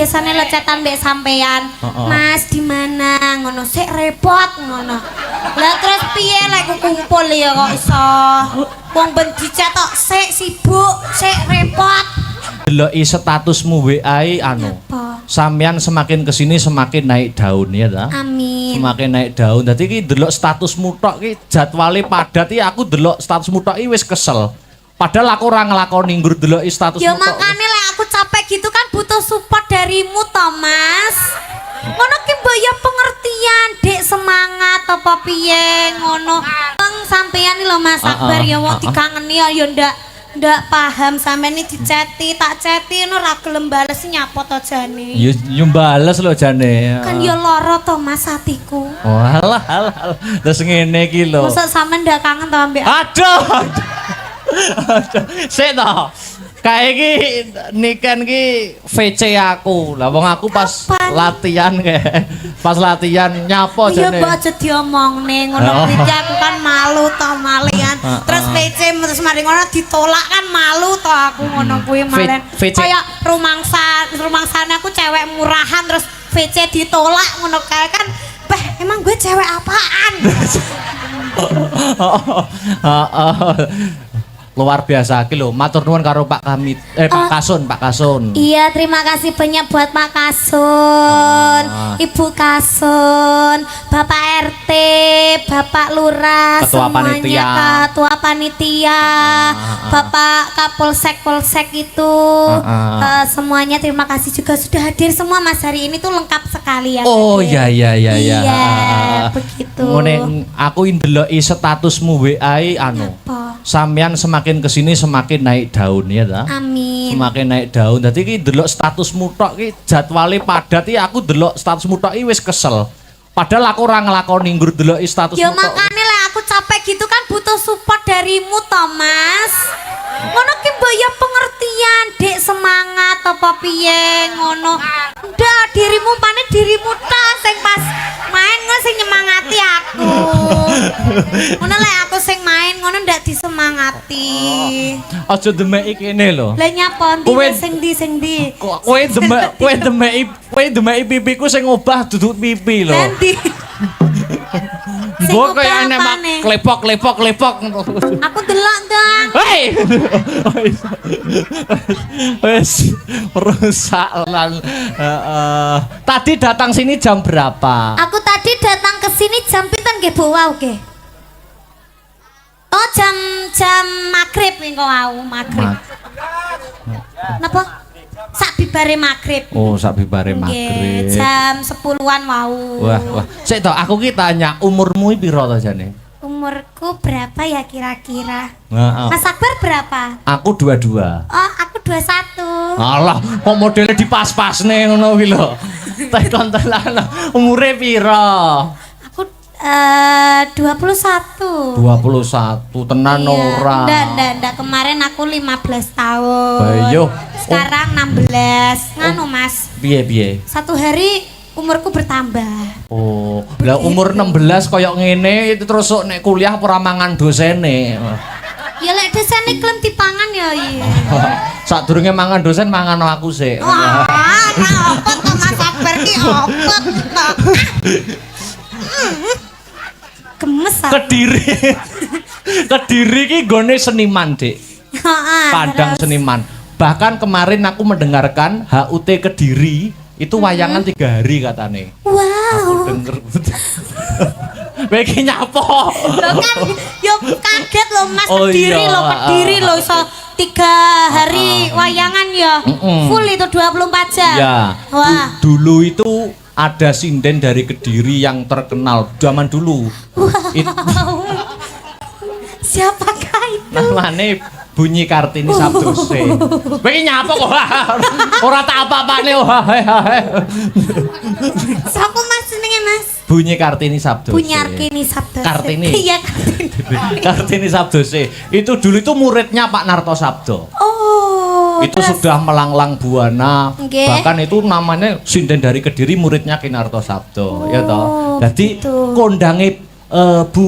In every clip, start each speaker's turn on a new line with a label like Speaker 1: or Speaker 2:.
Speaker 1: biasane lo chatan mbek sampean. "Mas, di mana?" Ngono, "Sik repot," ngono. Lah terus piye lek ku kumpul ya kok iso? Wong ben dichat tok sik sibuk, sik repot.
Speaker 2: Deloki statusmu WA i anu.
Speaker 1: Apa?
Speaker 2: Sampean semakin kesini semakin naik daun, ya ta?
Speaker 1: Amin.
Speaker 2: Semakin naik daun. Dadi iki delok statusmu tok ki jadwale padat iki, aku delok statusmu tok iki wis kesel. Padahal aku ora nglakoni, nggur deloki statusmu
Speaker 1: Ya
Speaker 2: tok.
Speaker 1: Makane lek aku capek gitu kan butuh support darimu toh, Mas. Ngono ki mbok ya pengertian, Dek, semangat apa piye ngono. Peng sampean lho, Mas Akbar, ya wong dikangeni ya ya ndak ndak paham sampean ini diceti, tak ceti ngono ora gelem bales, nyapa to jane?
Speaker 2: Ya yo bales lho jane.
Speaker 1: Kan ya lara to, Mas, atiku.
Speaker 2: Oh, alah alah, alah. Terus ngene iki lho.
Speaker 1: Masa sampean ndak kangen to ambek aku?
Speaker 2: Aduh. Aduh. Sik to. Kae iki Niken ki VC aku. Lah wong aku pas
Speaker 1: Kapan?
Speaker 2: Latihan kae. Pas latihan nyapa
Speaker 1: Iya,
Speaker 2: jane.
Speaker 1: Mbok aja diomongne ngono kuwi ki aku kan malu to malian. Terus VC terus mari ngono ditolak kan malu to aku ngono kuwi malen.
Speaker 2: VC.
Speaker 1: Kayak rumangsa rumangsane aku cewek murahan terus VC ditolak ngono kae kan, "Beh, emang gue cewek apaan?"
Speaker 2: Heeh. Luar biasa iki lho. Matur nuwun karo Pak Kamit, eh, Pak
Speaker 1: Oh.
Speaker 2: Kasun, Pak Kasun.
Speaker 1: Iya, terima kasih banyak buat Pak Kasun, Ibu Kasun, Bapak RT, Bapak Lurah,
Speaker 2: Ketua
Speaker 1: semuanya,
Speaker 2: panitia.
Speaker 1: Ketua panitia, Bapak Kapolsek Polsek itu, semuanya terima kasih juga sudah hadir semua, Mas, hari ini tuh lengkap sekali ya.
Speaker 2: Oh
Speaker 1: hadir.
Speaker 2: iya.
Speaker 1: Iya, begitu.
Speaker 2: Ngene aku ndeloki statusmu WA i anu.
Speaker 1: Apa?
Speaker 2: Sampean semakin kesini semakin naik daun, ya ta?
Speaker 1: Amin.
Speaker 2: Semakin naik daun. Dadi iki ndelok statusmu tok ki jadwale padat iki, aku ndelok statusmu tok iki wis kesel. Padahal aku ora nglakoni, nggur ndeloki statusmu
Speaker 1: Ya
Speaker 2: tok.
Speaker 1: Makane lek aku capek gitu kan butuh support darimu toh, Mas. Ngono ki mbok ya pengertian, Dek, semangat apa piye ngono. Ndak dirimu pane dirimu ta sing pas main ngono sing nyemangati aku. Ngono lek aku sing main ngono ndak disemangati.
Speaker 2: Aja demeki kene lho.
Speaker 1: Lah nyapa, ndi sing ndi, sing ndi?
Speaker 2: Kok kowe demeki pipiku, sing ngobah duduk pipi lho.
Speaker 1: Lah ndi? Sing
Speaker 2: Mbok
Speaker 1: ngobah
Speaker 2: kaya enek mak
Speaker 1: apane?
Speaker 2: Klepok klepok klepok.
Speaker 1: Aku delok ndang.
Speaker 2: Hei. Wes rusak lan. Heeh. Tadi datang sini jam berapa?
Speaker 1: Aku tadi datang ke sini jam pinten nggih, Bu? Wau nggih. Oh, jam jam maghrib engko wau, maghrib. Napa? Sak bibare maghrib.
Speaker 2: Oh, sak bibare
Speaker 1: Nggih,
Speaker 2: maghrib.
Speaker 1: Jam 10-an wau.
Speaker 2: Wah, wah. Sik to, aku ki tanya umurmu iki piro to jane?
Speaker 1: Umurku berapa ya kira-kira?
Speaker 2: Heeh.
Speaker 1: Mas Akbar berapa?
Speaker 2: Aku 22.
Speaker 1: Oh, aku 21.
Speaker 2: Alah, kok modelnya dipas-pasne ngono kuwi lho. Tekon tenan. Umure piro?
Speaker 1: Aku 21.
Speaker 2: 21 tenan
Speaker 1: Iya.
Speaker 2: ora?
Speaker 1: Ndak, ndak, ndak. Kemarin aku 15 tahun.
Speaker 2: Bayo.
Speaker 1: Sekarang 16. Nganu, Mas.
Speaker 2: Piye piye?
Speaker 1: Satu hari umurku bertambah.
Speaker 2: Oh, lah umur 16 koyok ngene itu terus sok nek kuliah apa ora mangan dosene?
Speaker 1: Ya lek dosene klem dipangan ya iya.
Speaker 2: Sadurunge mangan dosen, mangan aku sik.
Speaker 1: Wah, nah apa to, Mas Akbar ki apa to? Gemes aku.
Speaker 2: Kediri. Kediri ki gone seniman, Dik.
Speaker 1: Heeh,
Speaker 2: Padang
Speaker 1: terus?
Speaker 2: seniman. Bahkan kemarin aku mendengarkan HUT Kediri itu wayangan 3 hari katane.
Speaker 1: Wow.
Speaker 2: Denger. Kowe iki nyapa?
Speaker 1: Lho kan yo kaget lho, Mas.
Speaker 2: Oh
Speaker 1: Kediri
Speaker 2: iya,
Speaker 1: lho, Kediri lho iso 3 hari wayangan ya. Full itu 24 jam.
Speaker 2: Ya.
Speaker 1: Wah.
Speaker 2: Dulu itu ada sinden dari Kediri yang terkenal zaman dulu.
Speaker 1: Wow. Siapakah itu?
Speaker 2: Namanya Bunyi Kartini Sabdose. Kowe iki nyapa kok? Ora tak apa-apane. Wah.
Speaker 1: Siapa, Mas, jenenge, Mas?
Speaker 2: Bunyi Kartini Sabdose.
Speaker 1: Bunyarkini Sabdose.
Speaker 2: Kartini.
Speaker 1: Iya, Kartini.
Speaker 2: Kartini Sabdose. Itu dulu itu muridnya Pak Narto Sabdo.
Speaker 1: Oh.
Speaker 2: Itu
Speaker 1: terus?
Speaker 2: sudah melanglang buana. Bahkan itu namanya sinden dari Kediri, muridnya Ki Narto Sabdo, ya toh. Jadi
Speaker 1: Gitu.
Speaker 2: Kondange Bu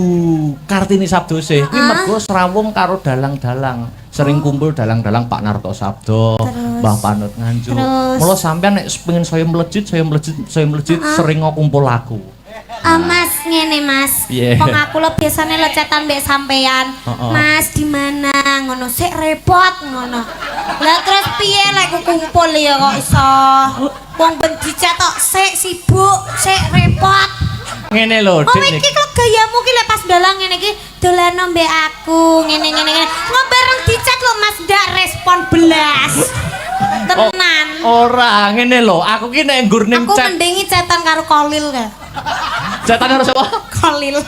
Speaker 2: Kartini Sabdose kuwi mergo srawung karo dalang-dalang. Sering kumpul dalang-dalang Pak Narto Sabdo,
Speaker 1: Terus.
Speaker 2: Mbah Panut Nganjuk.
Speaker 1: Terus.
Speaker 2: Mula sampean nek pengen saya melejit, saya melejit, saya melejit sering kumpul aku.
Speaker 1: Ah, Mas, ngene Mas.
Speaker 2: Piye?
Speaker 1: Wong aku lo biasane lecetan mbek sampean.
Speaker 2: Heeh.
Speaker 1: Mas di mana ngono sik repot ngono. Lah terus piye lek ku kumpul ya kok iso. Wong ben dicetok sik sibuk, sik repot.
Speaker 2: Ngene lho,
Speaker 1: Oh
Speaker 2: Dik.
Speaker 1: iki kok gayamu ki lek pas dalang ngene iki dolano mbek aku ngene ngene ngene. Ngo bareng dicet lho Mas ndak respon belas. Tenan.
Speaker 2: Ora, ngene lho, aku ki nek nggur ning
Speaker 1: Aku
Speaker 2: chat,
Speaker 1: mendingi cetan karo Kolil kae.
Speaker 2: chatan karo sapa?
Speaker 1: Kolil.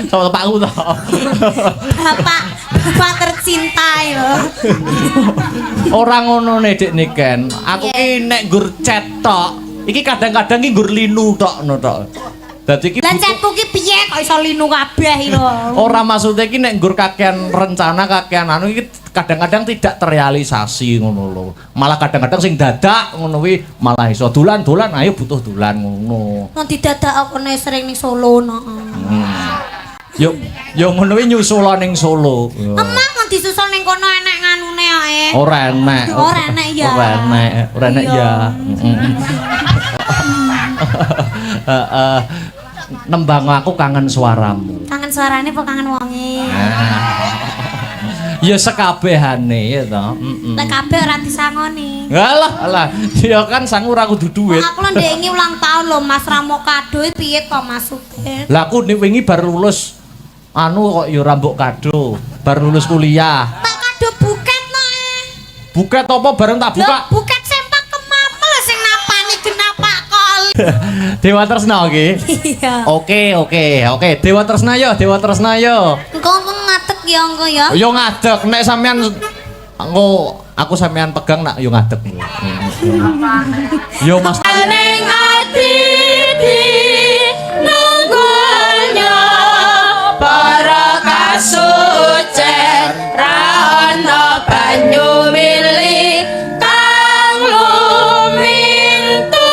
Speaker 2: Sama bapakku to.
Speaker 1: Bapak, bapak tercinta ya.
Speaker 2: Ora ngono ne Dik Niken. Aku ki nek nggur chat tok, iki kadang-kadang ki nggur linu tok ngono tok. Dadi iki
Speaker 1: Lah chatku ki piye kok iso linu kabeh iki lho.
Speaker 2: Ora maksudnya iki nek nggur kakean rencana, kakean anu iki kadang-kadang tidak terrealisasi ngono lho. Malah kadang-kadang sing dadak ngono kuwi malah iso dolan-dolan ayo butuh dolan ngono.
Speaker 1: Wong didadak aku nek sering ning Solo no.
Speaker 2: Yo yo ngono kuwi nyusul ning Solo.
Speaker 1: Emang wong disusul ning kono enek nganune ae.
Speaker 2: Ora enek.
Speaker 1: Ora enek ya.
Speaker 2: Ora enek, ora enek
Speaker 1: Iya.
Speaker 2: ya. Heeh. Nembang aku kangen suaramu.
Speaker 1: Kangen suarane apa kangen wonge?
Speaker 2: Ya sekabehane ya to. Heeh.
Speaker 1: Lek kabeh ora disangoni.
Speaker 2: Alah, alah. Ya kan sangu ora kudu duit.
Speaker 1: Aku lho ndek wingi ulang tahun lho Mas Ramo kado iki piye to maksude?
Speaker 2: Lah aku nek wingi bar lulus anu kok ya ora mbok kado, bar lulus kuliah.
Speaker 1: Tak kado buket no eh.
Speaker 2: Buket apa bareng tak
Speaker 1: Lho
Speaker 2: buka?
Speaker 1: buket sempak kemamel sing napani genapak kol.
Speaker 2: Dewa Tresna iki.
Speaker 1: Iya.
Speaker 2: Oke, oke, oke. Dewa Tresna yo, Dewa Tresna yo.
Speaker 1: Engko engko ngadeg ya engko ya.
Speaker 2: Yo ngadeg nek sampean engko aku sampean pegang nak yo ngadeg. Yo Mas.
Speaker 1: Ning ati di nunggunya
Speaker 3: para kasucen ra ana banyu mili kang lumintu.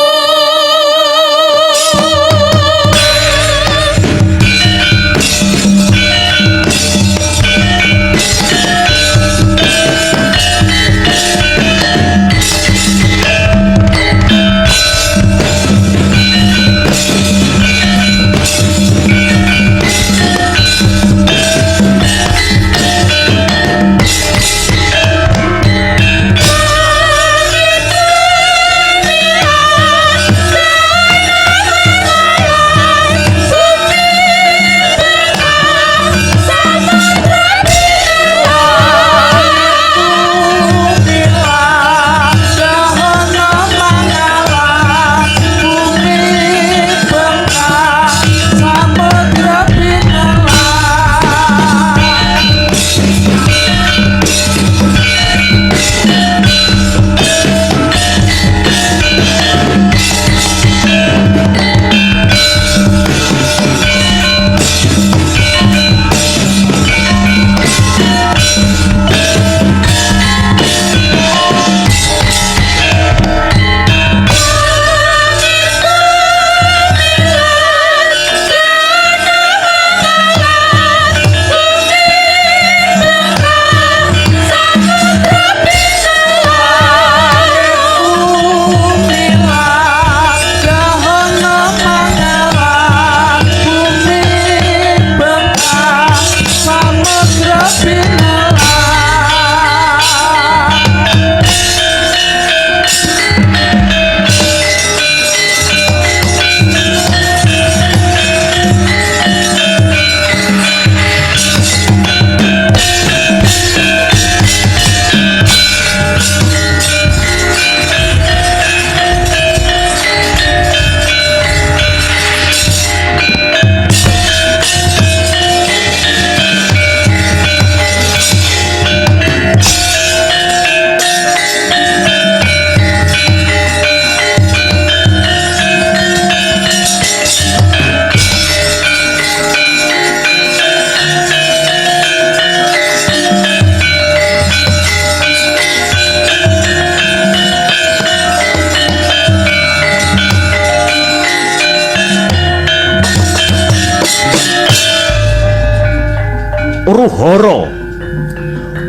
Speaker 4: Ruhara.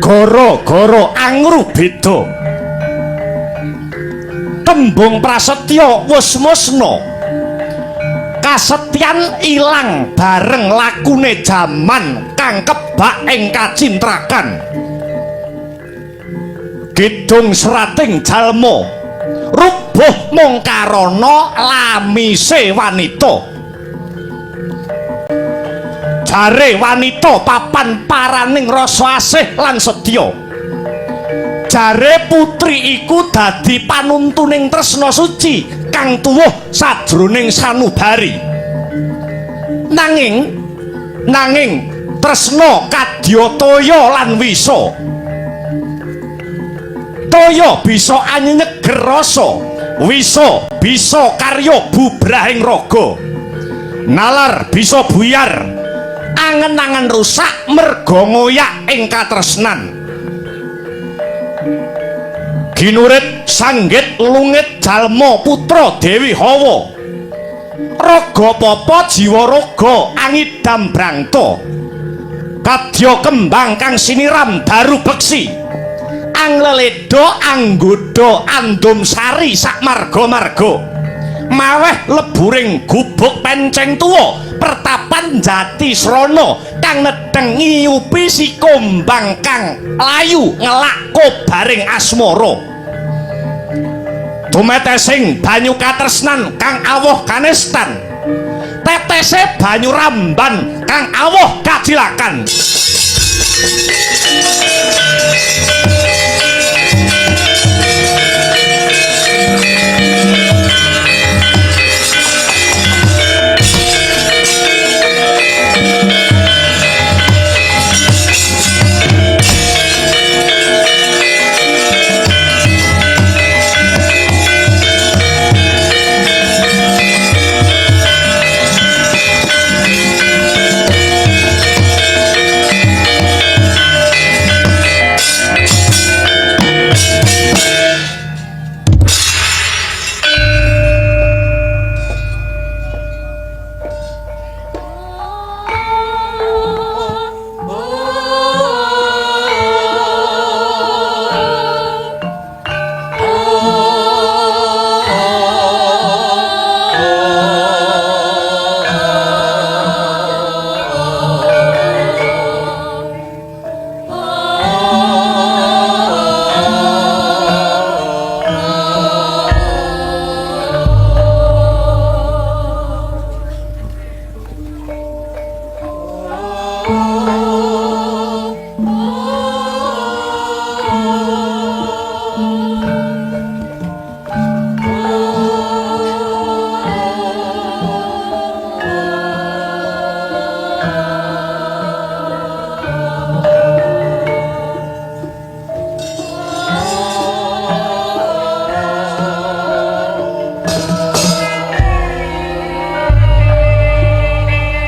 Speaker 4: Gara-gara angru beda. Tembung prasetya wis musna. Kasetyan ilang bareng lakune jaman kang kebak ing kacintrakan. Kidung serating jalma rubuh mung karana lamise wanita. Jare wanita papan paraning rasa asih lan setya. Jare putri iku dadi panuntuning tresna suci kang tuwuh sajroning sanubari. Nanging tresna kadya toya lan wisa. Toya bisa anyeger rasa, wisa bisa karya bubrahing raga. Nalar bisa buyar, angen-angen rusak merga ngoyak ing katresnan. Ginurit sanggit lungit jalma putra Dewi Hawa. Raga papa jiwa raga angidam brangta. Kadya kembang kang siniram daru beksi. Angleledo anggoda andum sari sak marga-marga. Maweh leburing gubuk penceng tuwa pertapan jati srana kang nedheng ngiyupi si kumbang kang layu ngelak kobaring asmara. Dumetesing banyu katresnan kang awoh kanestan. Tetese banyu ramban kang awoh kacilakan.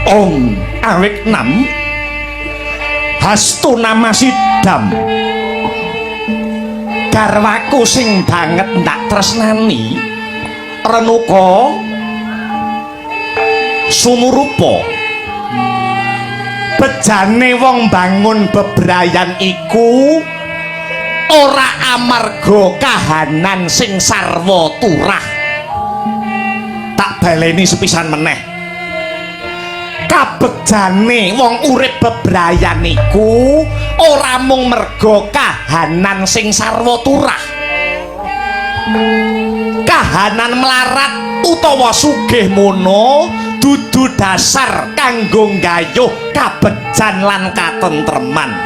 Speaker 4: Om awik nam hastu nama sidam. Garwaku sing banget ndak tresnani renuka sumurupa. Bejane wong bangun bebrayan iku ora amarga kahanan sing sarwa turah. Tak baleni sepisan meneh. Kabejane wong urip bebrayan iku ora mung merga kahanan sing sarwa turah. Kahanan melarat utawa sugih mono dudu dasar kanggo nggayuh kabejan lan katentreman.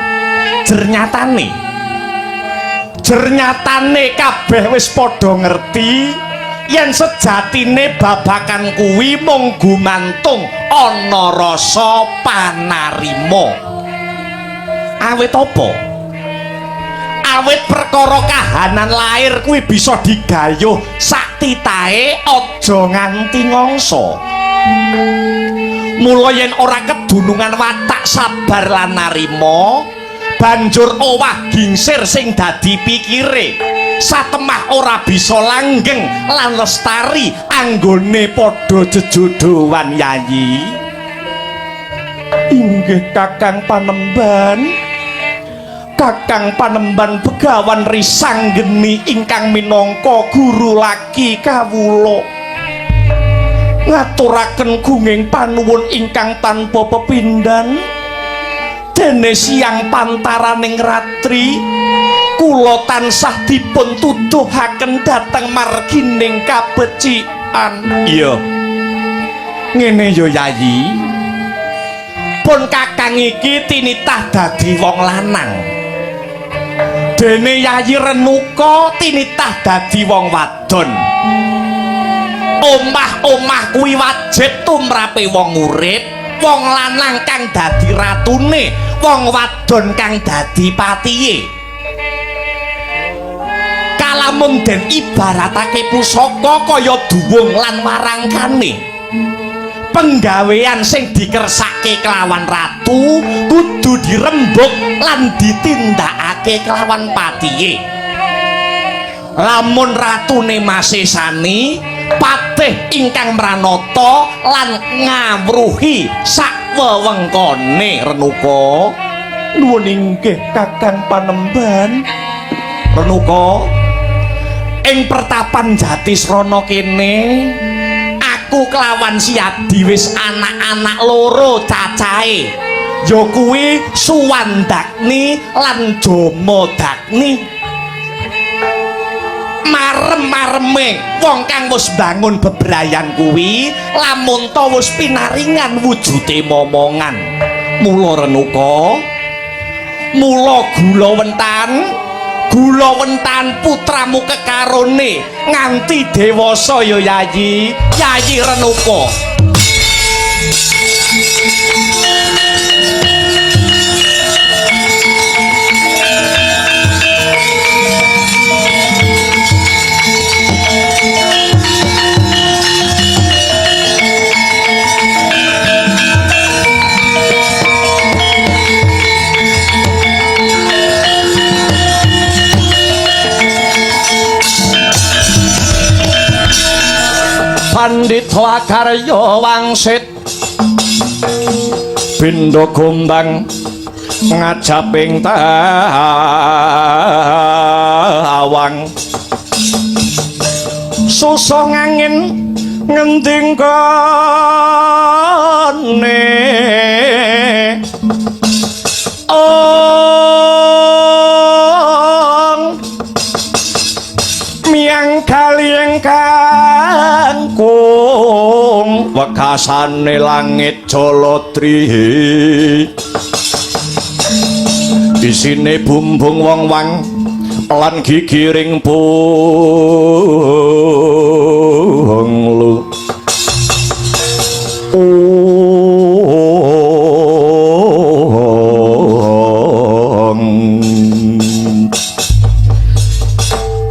Speaker 4: Jernyatane kabeh wis padha ngerti yen sejatine babakan kuwi mung gumantung ana rasa panarima. Awit apa? Awit perkara kahanan lair kuwi bisa digayuh sak titahe aja nganti ngangsa. Mula yen ora kedunungan watak sabar lan narima, banjur owah gingsir sing dadi pikire. Satemah ora bisa langgeng lan lestari anggone padha jejodhoan yayi. Inggih Kakang Panemban, Kakang Panemban Begawan Risanggeni ingkang minangka guru laki kawula ngaturaken gunging panuwun ingkang tanpa pepindhan. Dene siang pantaraning ratri kula tansah dipun tuduhaken dhateng margining kabecikan. Iya, ngene yo Yayi, pun kakang iki tinitah dadi wong lanang, dene Yayi Renuka tinitah dadi wong wadon. Omah-omah kuwi wajib tumrape wong urip, wong lanang kang dadi ratune, wong wadon kang dadi patihe. Kalamun den ibaratake pusaka kaya duwung lan warangkane, penggawean sing dikersake kelawan ratu kudu dirembuk lan ditindakake kelawan patihe. Lamun ratune masesani, patih ingkang mranata lan ngawruhi sak wewengkone. Renuka, nuwun inggih Kakang Panemban. Renuka, ing pertapan Jatisrana kene aku kelawan Siadi wis anak-anak loro cacahe, ya kuwi Suwandagni lan Jamadagni. Marem-mareme wong kang wis bangun bebrayan kuwi lamun ta wis pinaringan wujude momongan. Mula Renuka, mula gula wentan, gula wentan putramu kekarone nganti dewasa ya Yayi, Yayi Renuka. Pandhita Akarya wangsit bindha gombang ngajaping tawang, susah ngangin ngendi nggone ong miang kali kangkung wekasane langit jaladri, isine bumbung wong wang lan gigiring punglu.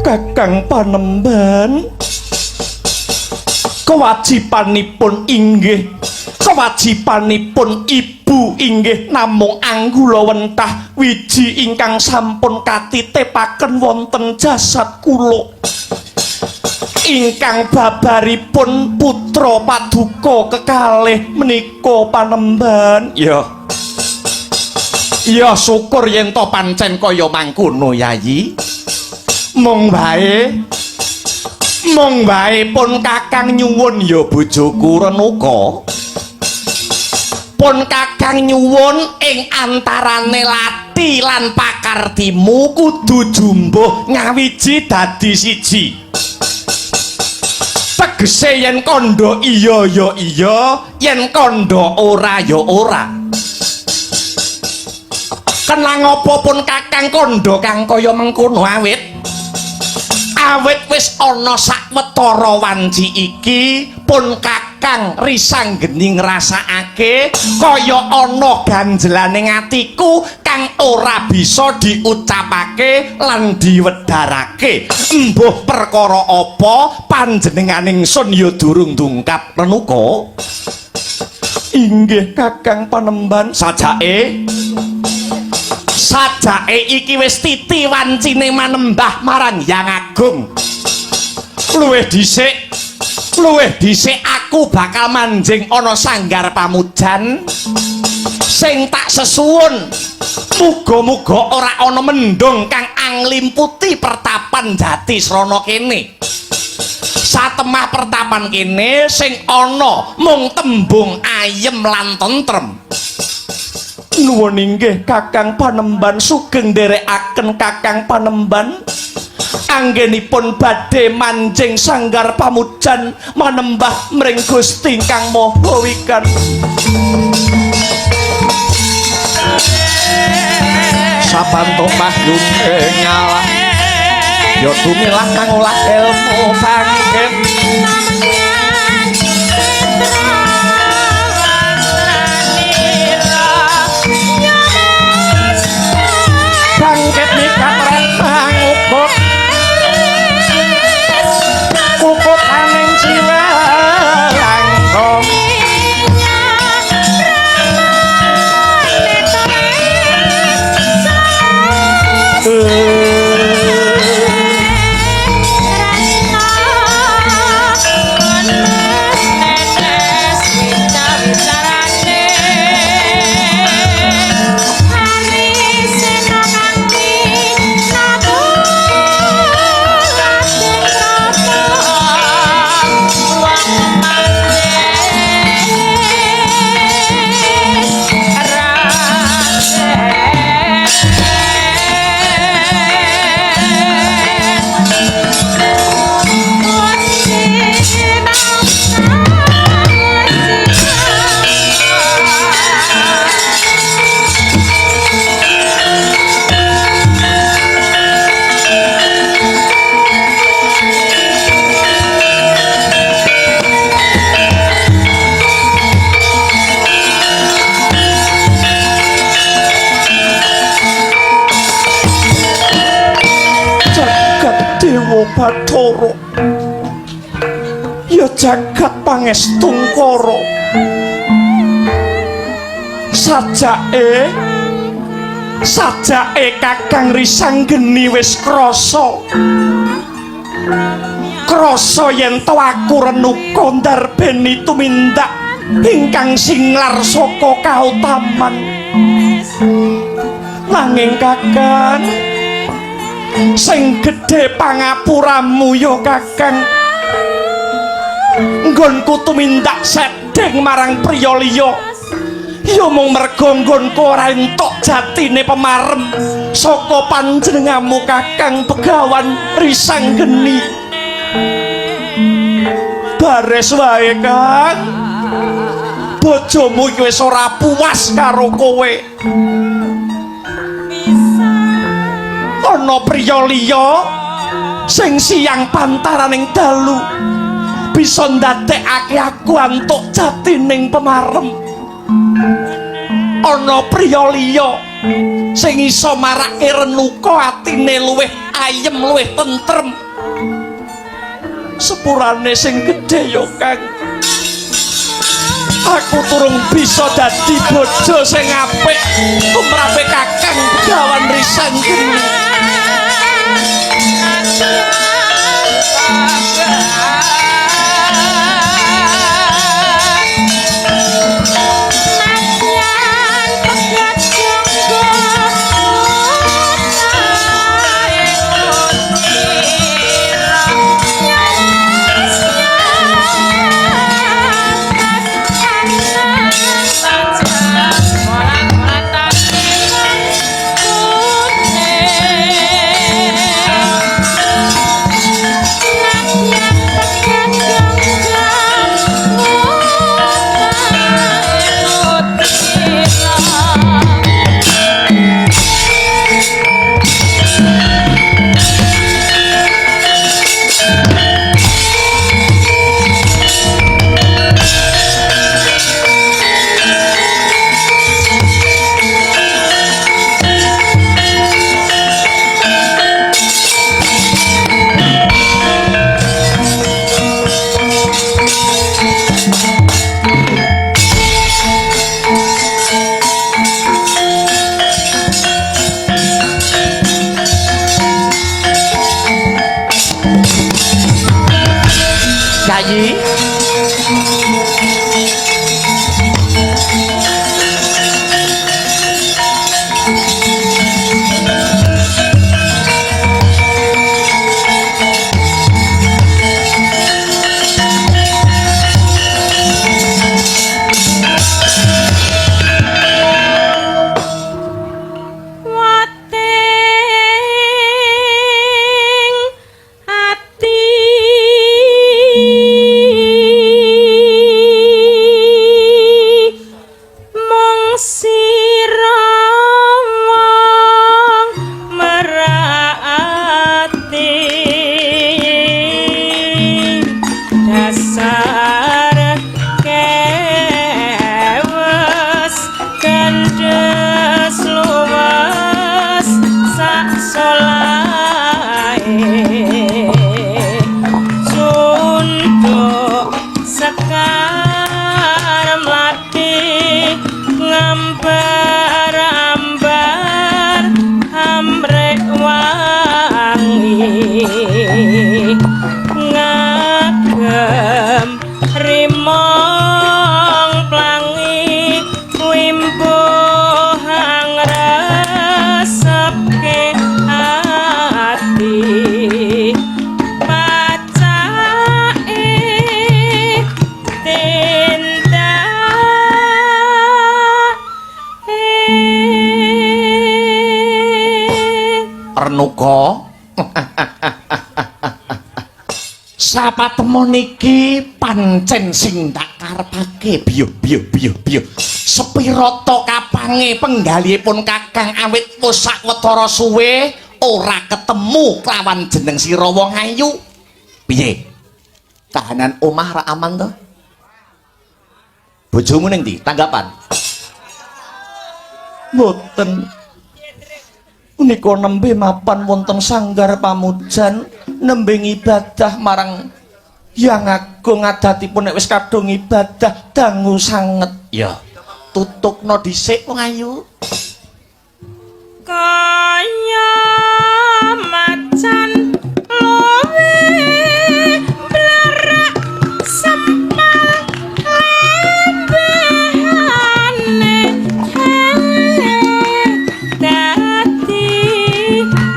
Speaker 4: Kakang Panemban, kewajibanipun inggih, kewajibanipun ibu inggih namung anggula wentah wiji ingkang sampun katitipaken wonten jasad kula, ingkang babaripun putra paduka kekalih menika Panemban. Ya, ya syukur yen to pancen kaya mangkono Yayi. Mung wae, mung wae pun kakang nyuwun ya bojoku Renuka, pun kakang nyuwun ing antarane lati lan pakartimu kudu jumbuh ngawiji dadi siji. Tegese yen kandha iya ya iya, yen kandha ora ya ora. Kenang apa pun kakang kandha kang kaya mengkono awit awit wis ana sawetara wanci iki pun kakang Risanggeni ngrasakake kaya ana ganjelane atiku kang ora bisa diucapake lan diwedharake. Embuh perkara apa panjenengan ingsun ya durung dungkap Renuka. Inggih Kakang Panemban. Sajake, sajake iki wis titi wancine manembah marang Hyang Agung. Luwih dhisik, luwih dhisik aku bakal manjing ana sanggar pamujan sing tak sesuwun Muga-muga ora ana mendung kang anglimputi pertapan Jatisrana kene. Satemah pertapan kene sing ana mung tembung ayem lan tentrem. Nuwun inggih Kakang Panemban, sugeng nderekaken Kakang Panemban. Anggenipun badhe manjing sanggar pamujan manembah mring Gusti Kang Maha Wikan. Sabantuk mahyune ngalah ya tumilah kang olah ilmu bangkit. Bangkit mikat retang ukut kukut aning jiwa langkung. Jagat Dewa Bathara ya jagat pangestungkara, sajake sajake Kakang Risanggeni wis krasa krasa yen to aku renuka ndarbeni tumindak ingkang singlar saka kautaman. Nanging Kakang, sing gedhe pangapuramu ya Kakang, nggonku tumindak sedeng marang priya liya ya mung merga nggonku ora entuk jatine pemarem saka panjenenganmu Kakang Begawan Risanggeni. Bares wae Kang, bojomu iki wis ora puas karo kowe. Ana priya liya sing siang pantaraning dalu bisa ndadekake aku antuk jatining pemarem. Ana priya liya sing iso marake renuka atine luwih ayem luwih tentrem. Sepurane sing gedhe ya Kang, aku turung bisa dadi bojo sing apik tumrape Kakang Begawan Risanggeni. Yayi. Sapatemon iki pancen sing tak karepake. Biyo biyo biyo biyo. Sepirata kapange penggalihipun Kakang awit wis sawetara suwe ora ketemu kelawan jeneng sira wong ayu. Piye? Kahanan omah ra aman to? Bojomu ning ndi? Tanggapan? Mboten. Menika nembe mapan wonten sanggar pamujan, nembe ngibadah marang Yang Agung, adatipun nek wis kadung ibadah dangu sanget. Ya, tutukno dhisik, wong ayu.
Speaker 3: Kaya macan luwe blarak sempal lembehane dadi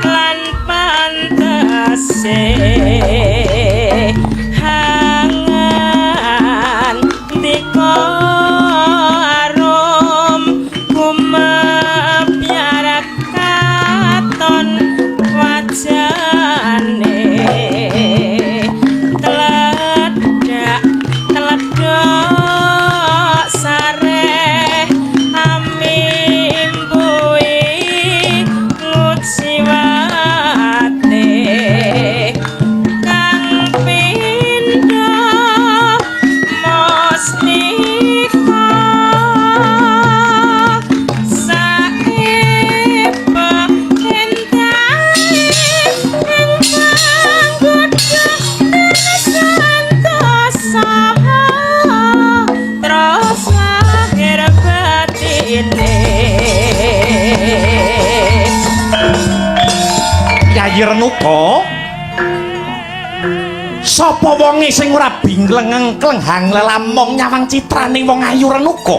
Speaker 3: lan pantese hangan dika arum kumepyar katon wajane teledak teledok sareh amimbui nguciwate kang pindha mustika saepa endahe ing panggoda santosa terus lahir batine.
Speaker 4: Yayi Renuka. Sapa wonge sing ora bingleng engkleng hang lelamong nyawang citrane wong ayu Renuka?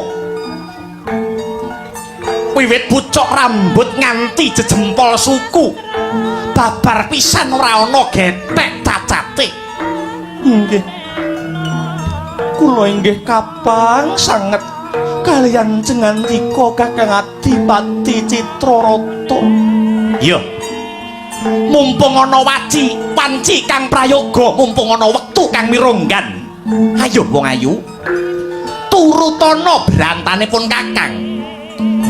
Speaker 4: Wiwit pucuk rambut nganti jejempol suku. Babar pisan ora ana gethek cacate. Inggih. Kula inggih kapang sanget kaliyan cengantika Kakang Adipati Citrarata. Iya. Mumpung ana waci, wanci kang prayoga, mumpung ana wektu kang mirunggan. Ayo wong ayu. Turutana brantanipun Kakang.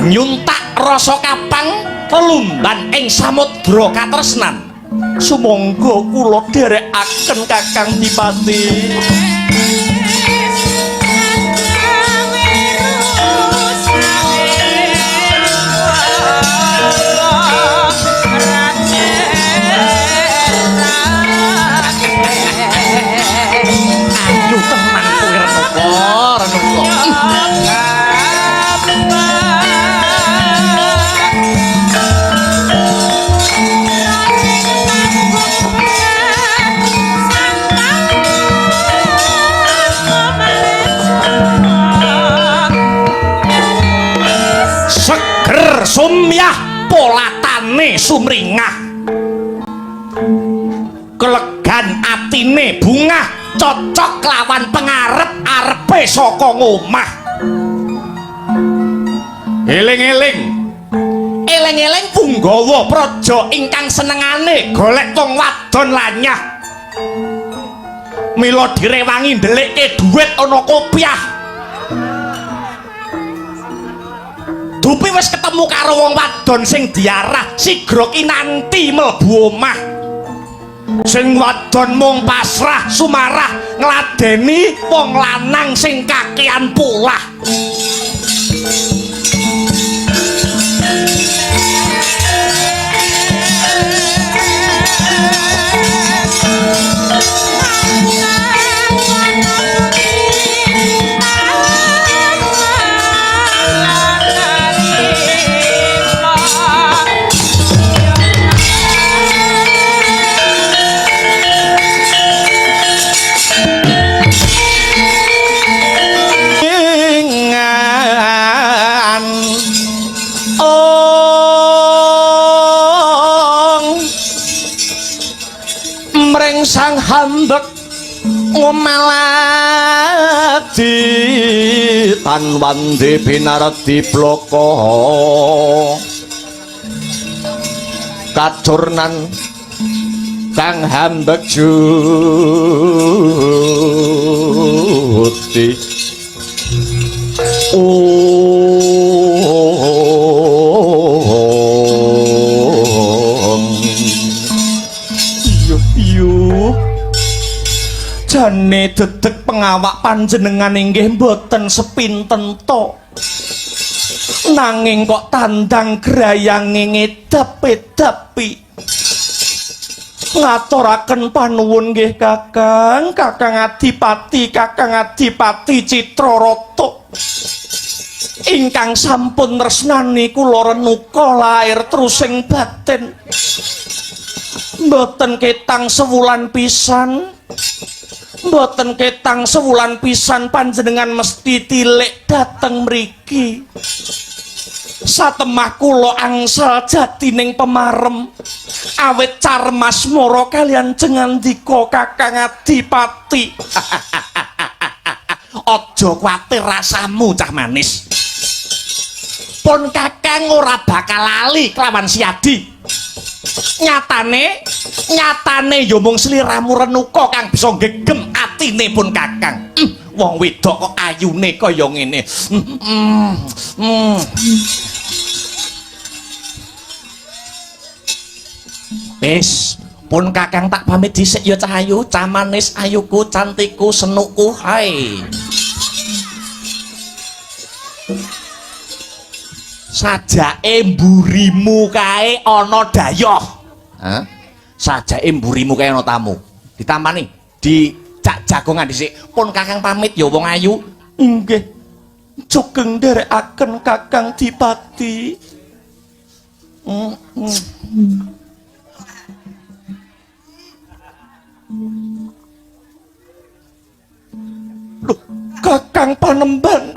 Speaker 4: Nyuntak rasa kapang lelumban ing samudra katresnan. Sumangga kula dherekaken, Kakang Dipati. Ayu tenan kowe, Renuka, Renuka. Seger sumyah polatane sumringah. Kelegan atine bungah cocok lawan pengarep-arepe saka ngomah. Eling-eling. Eling-eling punggawa praja ingkang senengane golek wong wadon lanyah. Mila direwangi ndelikke dhuwit ana kopiah. Dupi wis ketemu karo wong wadon sing diarah sigra kinanti mlebu omah. Sing wadon mung pasrah sumarah ngladeni wong lanang sing kakean polah. Ingan ong mring sang hambek ngomaladi tan wandi binardi bloko kacurnan Kang hambek juti. Yuh yuh. Jane dedeg pengawak panjenengan inggih mboten sepinten to. Nanging kok tandang grayange ngedap-edapi. Ngaturaken panuwun nggih Kakang, Kakang Adipati, Kakang Adipati Citrarata. Ingkang sampun tresnani kula renuka lair trusing batin. Mboten ketang sewulan pisan. Mboten ketang sewulan pisan panjenengan mesti tilik dateng mriki. Satemah kula angsal jatining pemarem awit carmasmara kaliyan jengandika Kakang Adipati. Aja kuwatir rasamu cah manis. Pun Kakang ora bakal lali kelawan Siadi. Nyatane, nyatane ya mung sliramu Renuka kang bisa gegem atine pun Kakang. Wong wedok kok ayune kaya ngene. Wis, pun Kakang tak pamit dhisik ya cah ayu, cah manis, ayuku, cantikku, senukku, hai. Sajake mburimu kae ana dayoh. Hah? Sajake mburimu kae ana tamu. Ditampani, dicak jagongan dhisik. Pun Kakang pamit ya wong ayu. Nggih. Sugeng nderekaken Kakang Dipati. Loh, Kakang Panemban.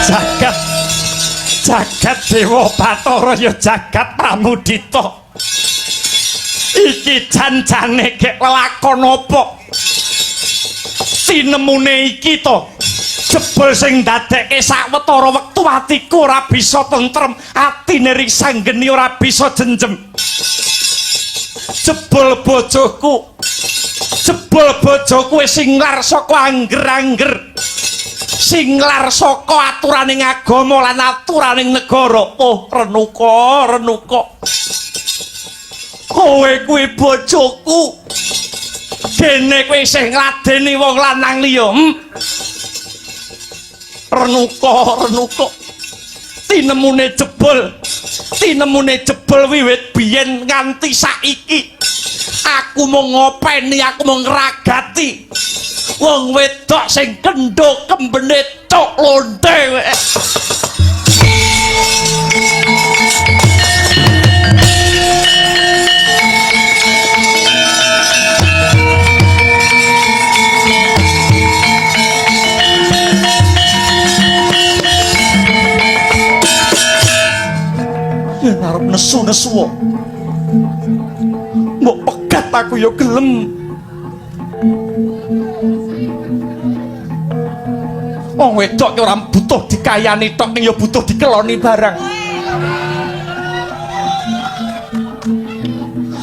Speaker 4: Jagat, jagat Dewa Bathara ya jagat Pramudita. Iki jan-jane gek lelakon apa? Tinemune iki to. Jebul sing ndadekke sawetara wektu atiku ora bisa tentrem, atine risanggeni ora bisa jenjem. Jebul bojoku. Jebul bojoku wis singlar saka angger-angger. Singlar saka aturaning agama lan aturaning negara. Oh, Renuka, Renuka. Kowe kuwi bojoku. Dene kowe isih ngladeni wong lanang liya. Renuka, Renuka. Tinemune jebul. Tinemune jebul wiwit biyen nganti saiki. Aku mung ngopeni, aku mung ngragati wong wedok sing kendho kembene cok lonte. Yen arep nesu-nesu mbok pegat aku ya gelem. Wong wedok ki ora butuh dikayani tok, ning ya butuh dikeloni barang.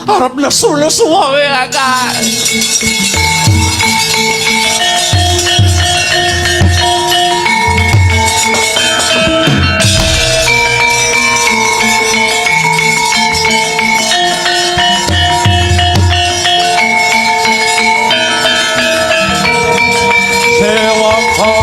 Speaker 4: Arep nesu-nesu wae Kakak. Sewaka.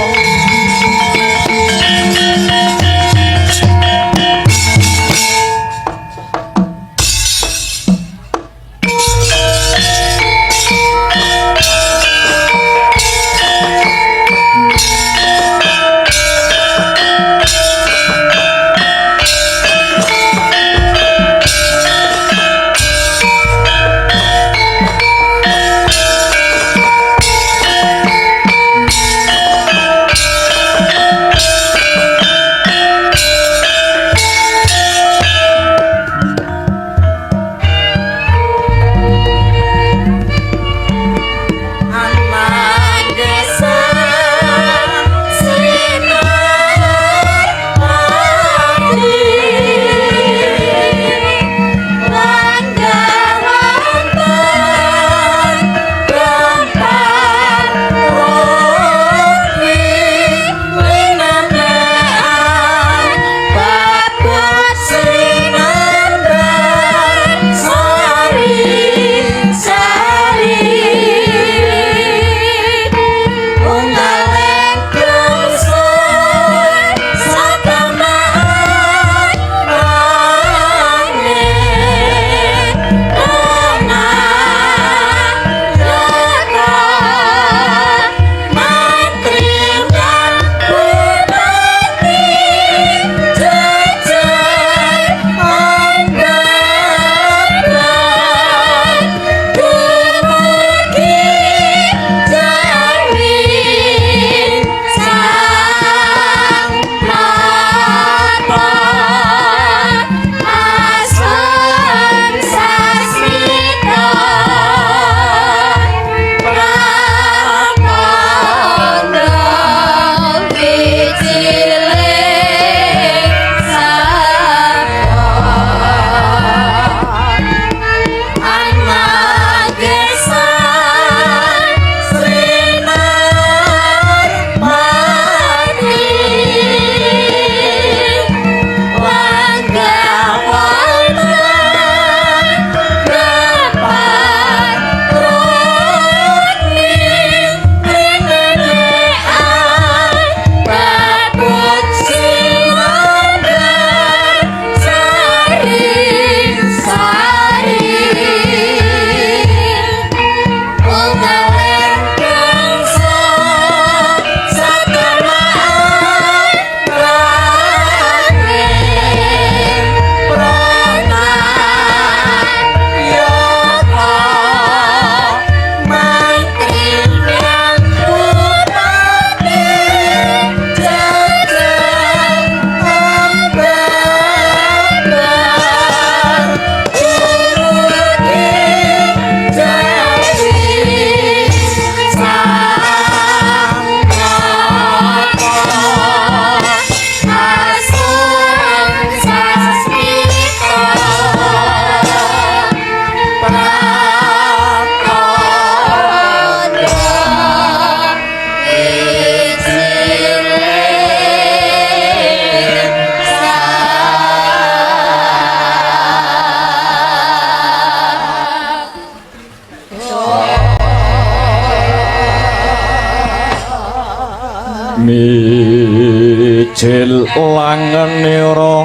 Speaker 4: Mijil langenira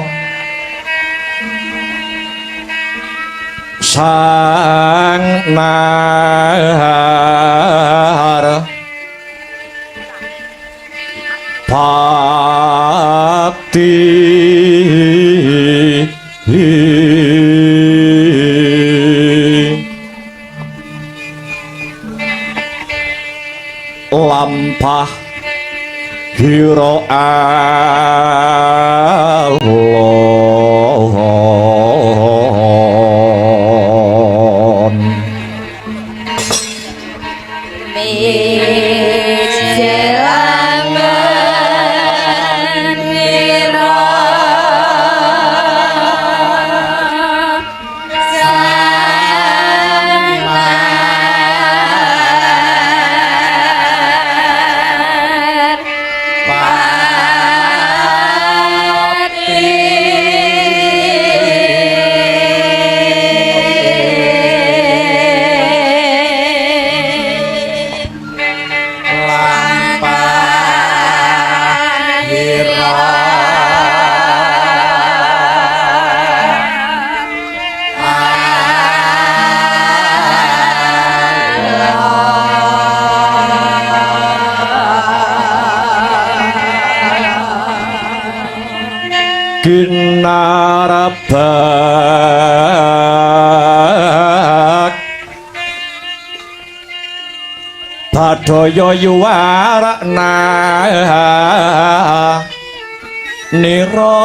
Speaker 4: sang nahar pati. Lampah hira alon.
Speaker 3: Mijelangen nira sanar pati.
Speaker 4: Kinarabak Badaya yuwarna nira.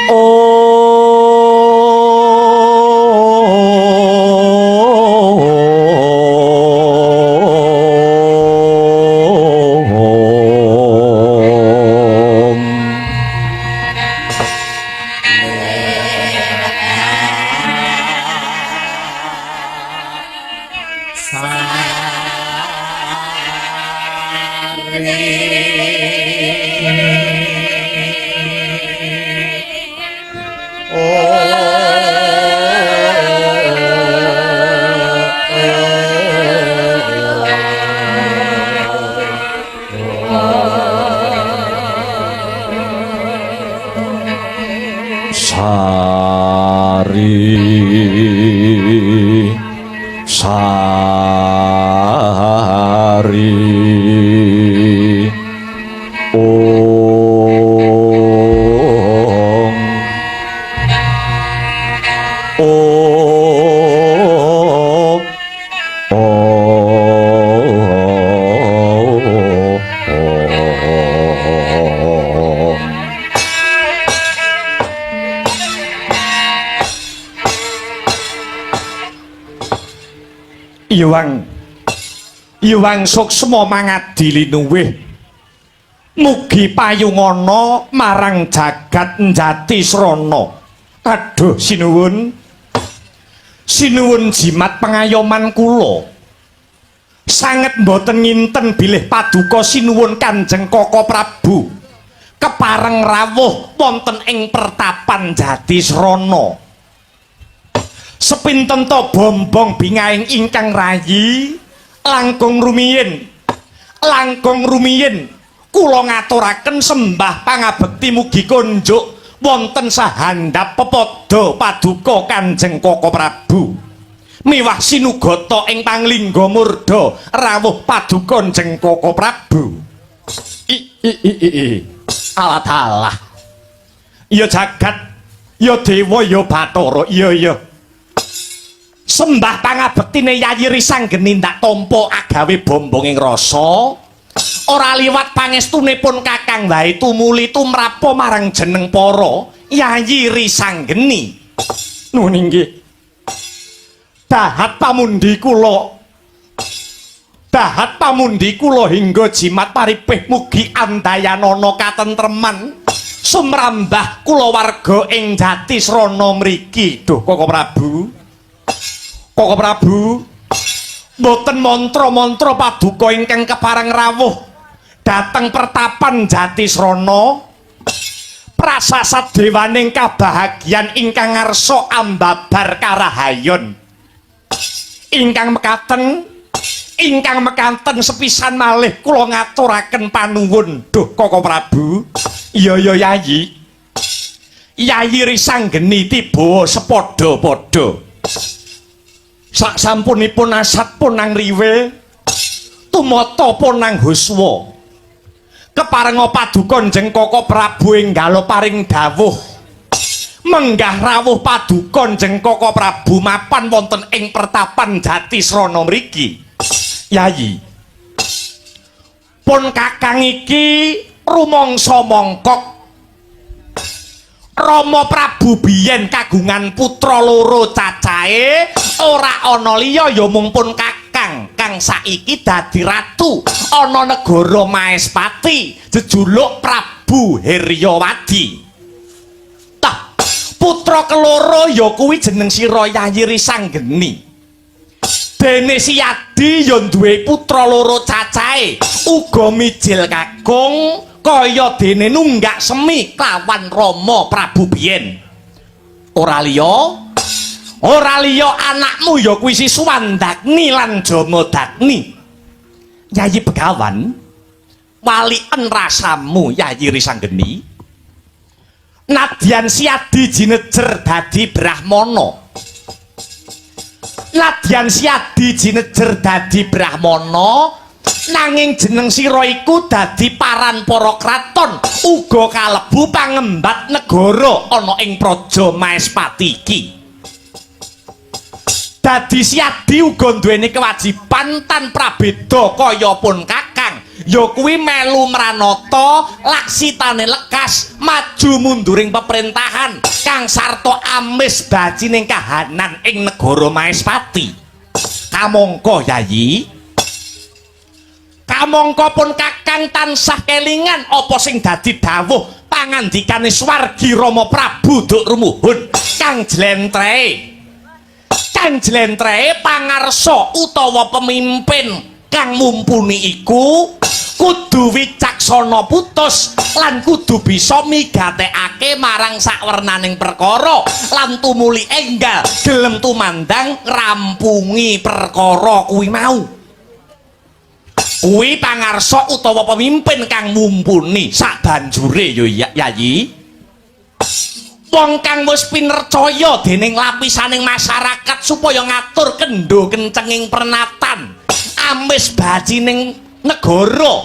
Speaker 4: Om. Sari sari ong ong ong. Iwang Iwang suksma mangadi linuwih mugi payungana marang jagat njati srana. Aduh sinuwun, sinuwun jimat pengayoman kula sanget mboten nginten bilih paduka sinuwun Kanjeng Koko Prabu kepareng rawuh wonten ing pertapan Jatisrana. Sepinten to bombong bingahing ingkang rayi langkung rumiyin, langkung rumiyin kula ngaturaken sembah pangabekti mugi konjuk wonten sahandap pepada paduka Kanjeng Koko Prabu miwah sinugata ing panglingga murda rawuh paduka Kanjeng Koko Prabu. I i i i, i. Alah dalah ya jagat ya dewa ya bathara iya iya sembah pangabektine Yayi Risanggeni ndak tampa agawe bombong ing rasa ora liwat pangestunipun Kakang wae tumuli tumrapa marang jeneng para Yayi Risanggeni. Nuwun inggih. Dahat pamundi kula Dahat pamundi kula hingga jimat paripih mugi andayanana katentreman sumrambah kulawarga ing Jatisrana mriki. Duh Koko Prabu. Koko Prabu, mboten mantra-mantra paduka ingkang kepareng rawuh dhateng pertapan Jatisrana, prasasat dewaning kabahagian ingkang ngarsa ambabar karahayon. Ingkang mekaten sepisan malih kula ngaturaken panuwun. Duh Koko Prabu. Iya ya Yayi. Yayi Risanggeni tiba sepadha-padha. Sak sampunipun asat punang riwe, tumata punang huswa. Keparenga paduka Njeng Koko Prabu enggala paring dawuh. Menggah rawuh paduka Njeng Koko Prabu mapan wonten ing pertapan Jatisrana mriki. Yayi, pun kakang iki rumangsa mongkok. Rama Prabu biyen kagungan putra loro cacahe ora ana liya ya mung pun kakang kang saiki dadi ratu ana negara Maespati jejuluk Prabu Heryawadi. Tah, putra keloro ya kuwi jeneng sira Yayi Risanggeni. Dene Siyadi ya duwe putra loro cacahe uga mijil kakung kaya dene nunggak semi klawan Rama Prabu biyen. Ora liya anakmu ya kuwi si Suwandagni lan Jamadagni. Yayi Begawan, waliken rasamu Yayi Risanggeni. Nadyan Siyadi jinejer dadi brahmana. Nadyan Siyadi jinejer dadi brahmana, nanging jeneng sira iku dadi paran para kraton uga kalebu pangembat negara ana ing Praja Maespati iki. Dadi Siyadi uga duweni kewajiban tan prabeda kaya pun kakang, ya kuwi melu mranata laksitane lekas maju munduring peperintahan kang sarta amis bacining kahanan ing negara Maespati. Kamangka Yayi, kamangka pun kakang tansah kelingan apa sing dadi dawuh pangandikane swargi Rama Prabu Duk Rumuhun kang jlentrehe. Kang jlentrehe pangarsa utawa pemimpin kang mumpuni iku kudu wicaksana putus lan kudu bisa migatekake marang sawernaning perkara lan tumuli enggal gelem tumandang ngrampungi perkara kuwi mau. Kuwi pangarsa utawa pemimpin kang mumpuni sabanjure ya Yayi. Wong kang wis pinercaya dening lapisaning masyarakat supaya ngatur kendho kencenging pernatan amis bacining negara,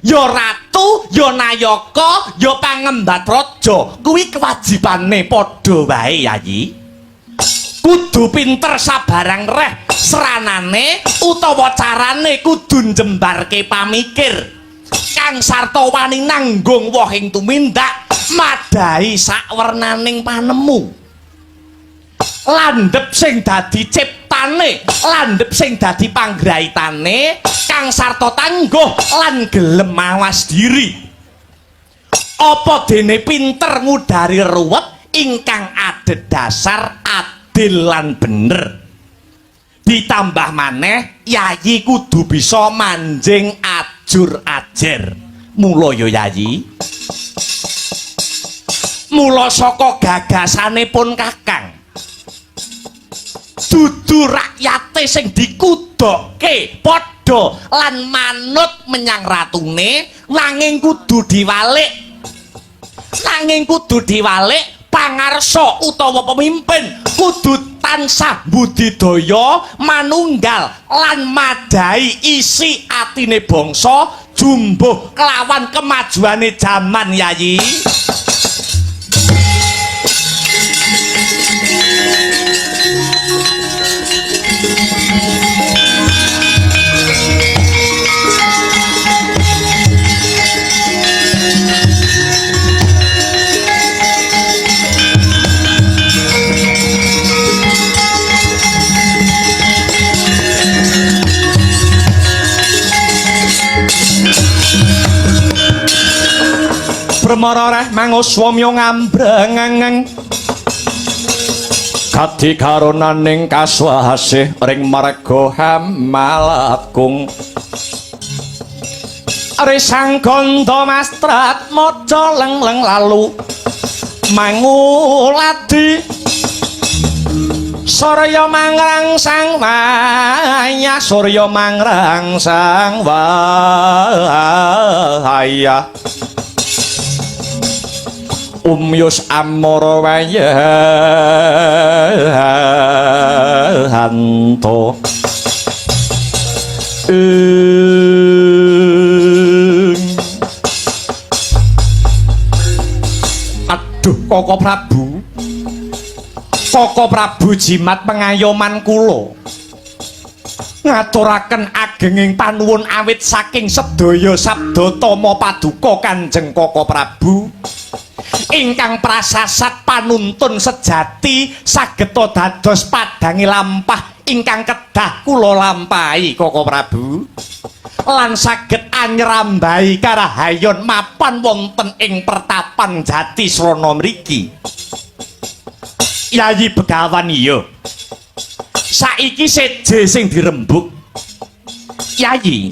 Speaker 4: ya ratu, ya nayaka, ya pangembat raja, kuwi kewajibane padha wae Yayi. Kudu pinter sabarang reh seranane utawa carane kudu njembarke pamikir kang sarta wani nanggung wohing tumindak madhahi sawernaning panemu. Landhep sing dadi ciptane, landhep sing dadi panggraitane kang sarta tangguh lan gelem mawas diri. Apa dene pinter ngudari ruwet ingkang adhedhasar adil lan bener. Ditambah maneh Yayi kudu bisa manjing ajur ajer. Mula ya Yayi, mula saka gagasane pun kakang dudu rakyate sing dikudokke padha lan manut menyang ratune, nanging kudu diwalik, nanging kudu diwalik pangarsa utawa pemimpin kudu tansah budidaya manunggal lan madhahi isi atine bangsa jumbuh kelawan kemajuane jaman Yayi. Bremara reh manguswamya ngambrengeng kadi karunaning kaswasih ring marga Hamalakung. Risang gandha mastrat maca leng-leng lalu manguladi Surya mangrangsang wayah, surya mangrangsang wayah. Umyus amara wayahanto. Aduh, Koko Prabu. Koko Prabu jimat pengayoman kula. Ngaturaken agenging panuwun awit saking sedaya sabda tama paduka Kanjeng Koko Prabu. Ingkang prasasat panuntun sejati sageta dados padange lampah ingkang kedah kula lampahi Koko Prabu. Lan saged anyrambahi karahayon mapan wonten ing pertapan Jatisrana mriki. Yayi Begawan iya. Saiki seje sing dirembuk. Yayi,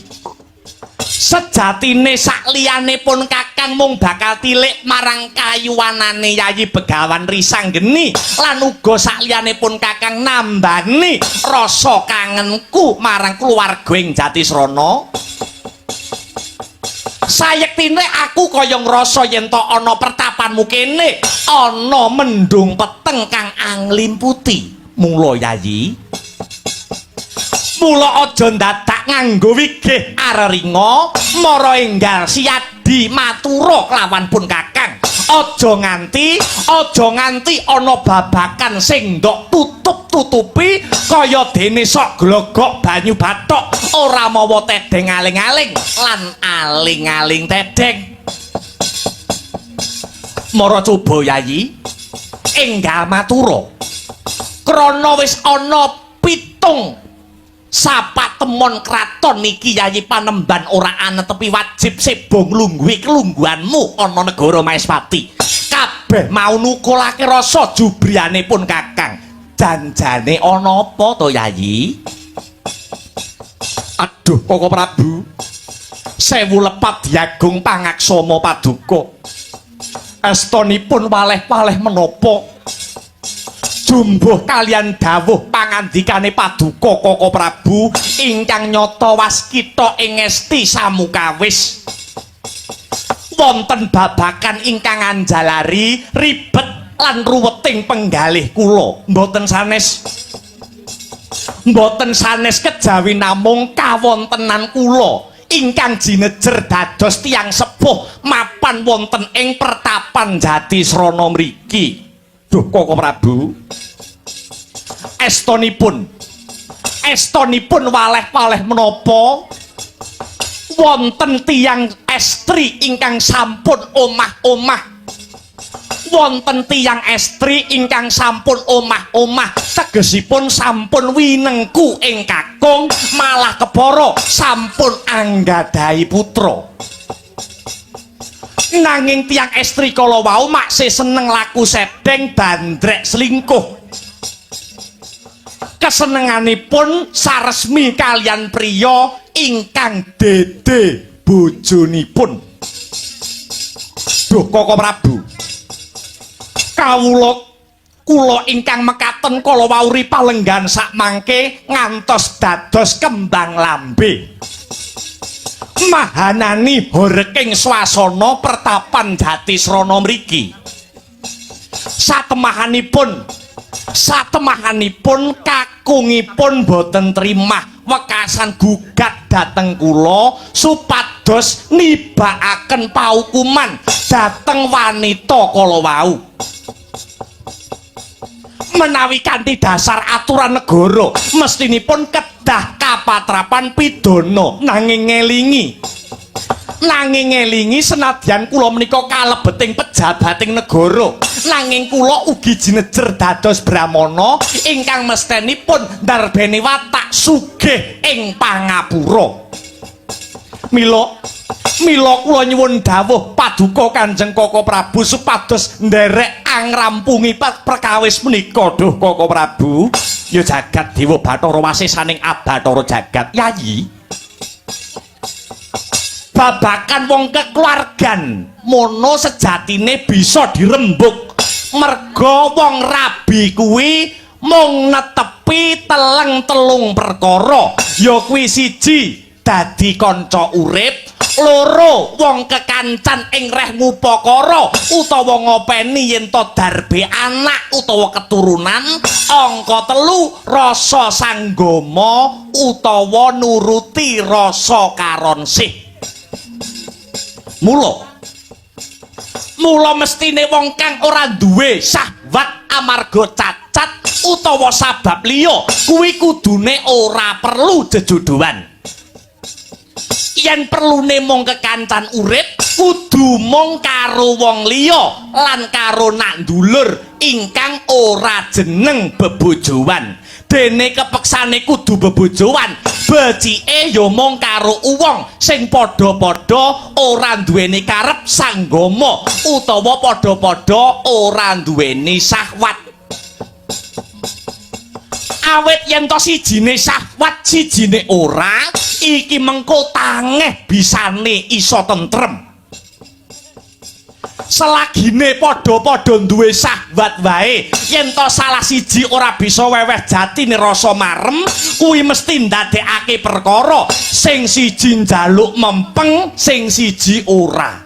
Speaker 4: sejatine sakliyane pun Kakang mung bakal tilik marang kayuwanane Yayi Begawan Risanggeni lan uga sakliyane pun Kakang nambani rasa kangenku marang keluarga ing Jatisrana. Sayektine aku kaya ngrasa yen to ana pertapanmu kene ana mendung peteng kang anglimputi. Mula Yayi, mula aja ndadak nganggo wigih areringa mara enggal siyadi matura kelawan pun Kakang. Aja nganti ana babakan sing ndok tutup-tutupi kaya dene sok glogok banyu bathok ora mawa tedeng aling-aling lan aling-aling tedeng. Mara coba Yayi enggal matura. Krana wis ana 7 sapatemon kraton iki Yayi Panemban ora anetepi wajib sebo nglungguhi kelungguhanmu ana negara Maespati. Kabeh mau nukulake rasa jubriyane pun Kakang. Janjane ana apa to Yayi? Aduh Koko Prabu, sewu lepat diagung pangaksama paduka. Estonipun waleh-waleh menapa? Jumbuh kalian dawuh pangandikane paduka Koko Prabu ingkang nyata waskita ing esti samukawis. Wonten babakan ingkang anjalari ribet lan ruweting penggalih kula. Mboten sanes. Mboten sanes kejawi namung kawontenan kula ingkang jinejer dados tiyang sepuh mapan wonten ing pertapan Jatisrana mriki. Duh Koko Prabu, estonipun waleh-waleh menapa wonten tiyang estri ingkang sampun omah-omah, wonten tiyang estri ingkang sampun omah-omah tegesipun sampun winengku ing kakung malah kepara sampun anggadhahi putra. Nanging tiyang estri kala wau maksih seneng laku sedeng bandrek selingkuh. Kesenenganipun saresmi kalian priya ingkang dede bojonipun. Duh Koko Prabu, kawula kula ingkang mekaten kala wau ripalenggan sakmangke ngantos dados kembang lambe. Mahanani horeking swasana pertapan Jatisrana mriki. Satemahanipun kakungipun boten trimah wekasan gugat dhateng kula supados nibakaken paukuman dhateng wanita kala wau. Menawi kanthi dasar aturan negara mestinipun kedah kapatrapan pidana, nanging ngelingi senadyan kula menika kalebeting pejabating negara, nanging kula ugi jinejer dados brahmana ingkang mestenipun ndarbeni watak sugih ing pangapura. Mila Mila kula nyuwun dawuh paduka Kanjeng Koko Prabu supados nderek angrampungi perkawis menika. Duh Koko Prabu, ya jagat Dewa Bathara wasesaning Abathara jagat. Yayi, babakan wong kekeluargan mono sejatine bisa dirembuk merga wong rabi kuwi mung netepi teleng-telung perkara, ya kuwi siji dadi kanca urip, loro wong kekancan ing reh ngupakara utawa ngopeni yen to darbe anak utawa keturunan, angka telu rasa sanggama utawa nuruti rasa karonsih. Mula mula mestine wong kang ora duwe syahwat amarga cacat utawa sabab liya kuwi kudune ora perlu jejodohan. Yen perlune mung kekancan urip kudu mung karo wong liya lan karo nak ndulur ingkang ora jeneng bebojoan. Dene kepeksane kudu bebojoan, becike ya mung karo wong sing padha-padha ora duweni karep sanggama utawa padha-padha ora duweni syahwat. Awit yen to sijine syahwat sijine ora, iki mengko tangeh bisane iso tentrem. Selagine padha-padha duwe syahwat wae, yen to salah siji ora bisa weweh jatine rasa marem, kuwi mesti ndadekake perkara sing siji njaluk mempeng, sing siji ora.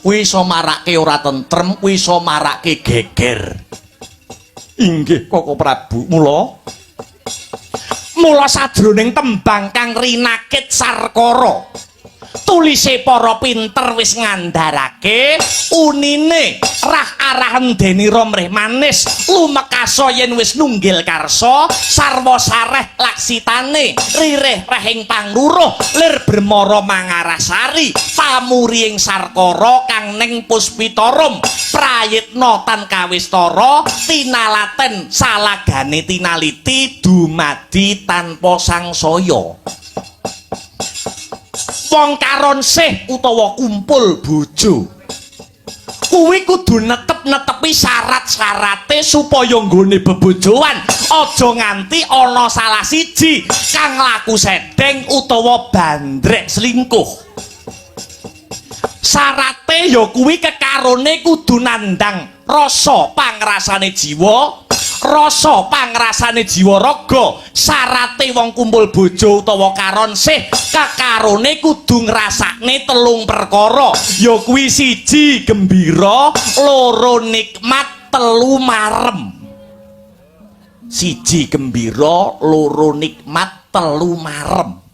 Speaker 4: Kuwi iso marake ora tentrem, kuwi iso marake geger. Inggih Koko Prabu. Mula mula sajroning tembang kang rinakit sarkara, tulise para pinter wis ngandharake unine rah arahan denira mrih manis lumekasa yen wis nunggil karsa sarwa sareh laksitane ririh rehing pangruruh lir bremara mangarasari pamuri ing sarkara kang ning puspitarum prayitna tan kawistara tinalaten salagane tinaliti dumadi tanpa sangsaya. Wong karonsih utawa kumpul bojo kuwi kudu netep-netepi syarat-syarate supaya nggone bebojoan aja nganti ana salah siji kang laku sedeng utawa bandrek selingkuh. Syarate ya kuwi kekarone kudu nandang rasa pangrasane jiwa, rasa pangrasane jiwa raga. Syarate wong kumpul bojo utawa karonsih kekarone kudu ngrasakne telung perkara, ya kuwi siji gembira, loro nikmat, telu marem. Siji gembira, loro nikmat, telu marem.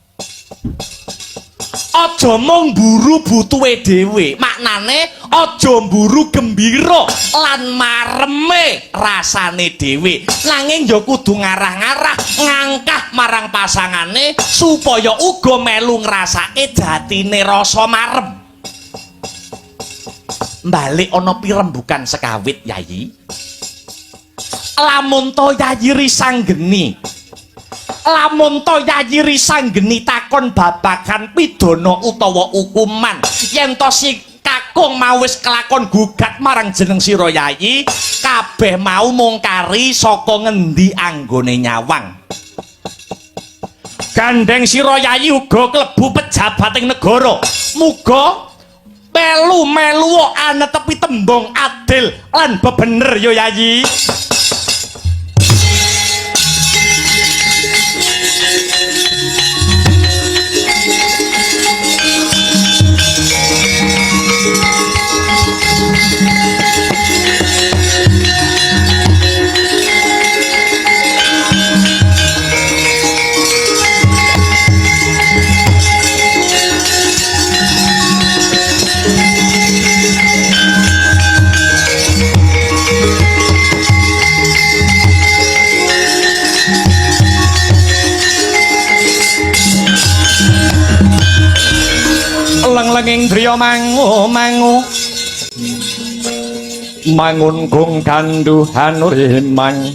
Speaker 4: Aja mung mburu butuhe dhewe, maknane aja mburu gembira lan mareme rasane dhewe, nanging ya kudu ngarah-ngarah ngangkah marang pasangane supaya uga melu ngrasake jatine rasa marem. Balik ana pirembukan sekawit Yayi. Lamun to Yayi Risanggeni, lamun to Yayi Risanggeni takon babagan pidana utawa hukuman, yen to si kakung mau wis kelakon gugat marang jeneng sira Yayi, kabeh mau mung kari saka ngendi anggone nyawang. Gandeng sira Yayi uga klebu pejabating negara, muga melu-melu anetepi tembung adil lan bebener ya Yayi. Leng-lenging driya mangu mangu mangun gong ganduhan urimang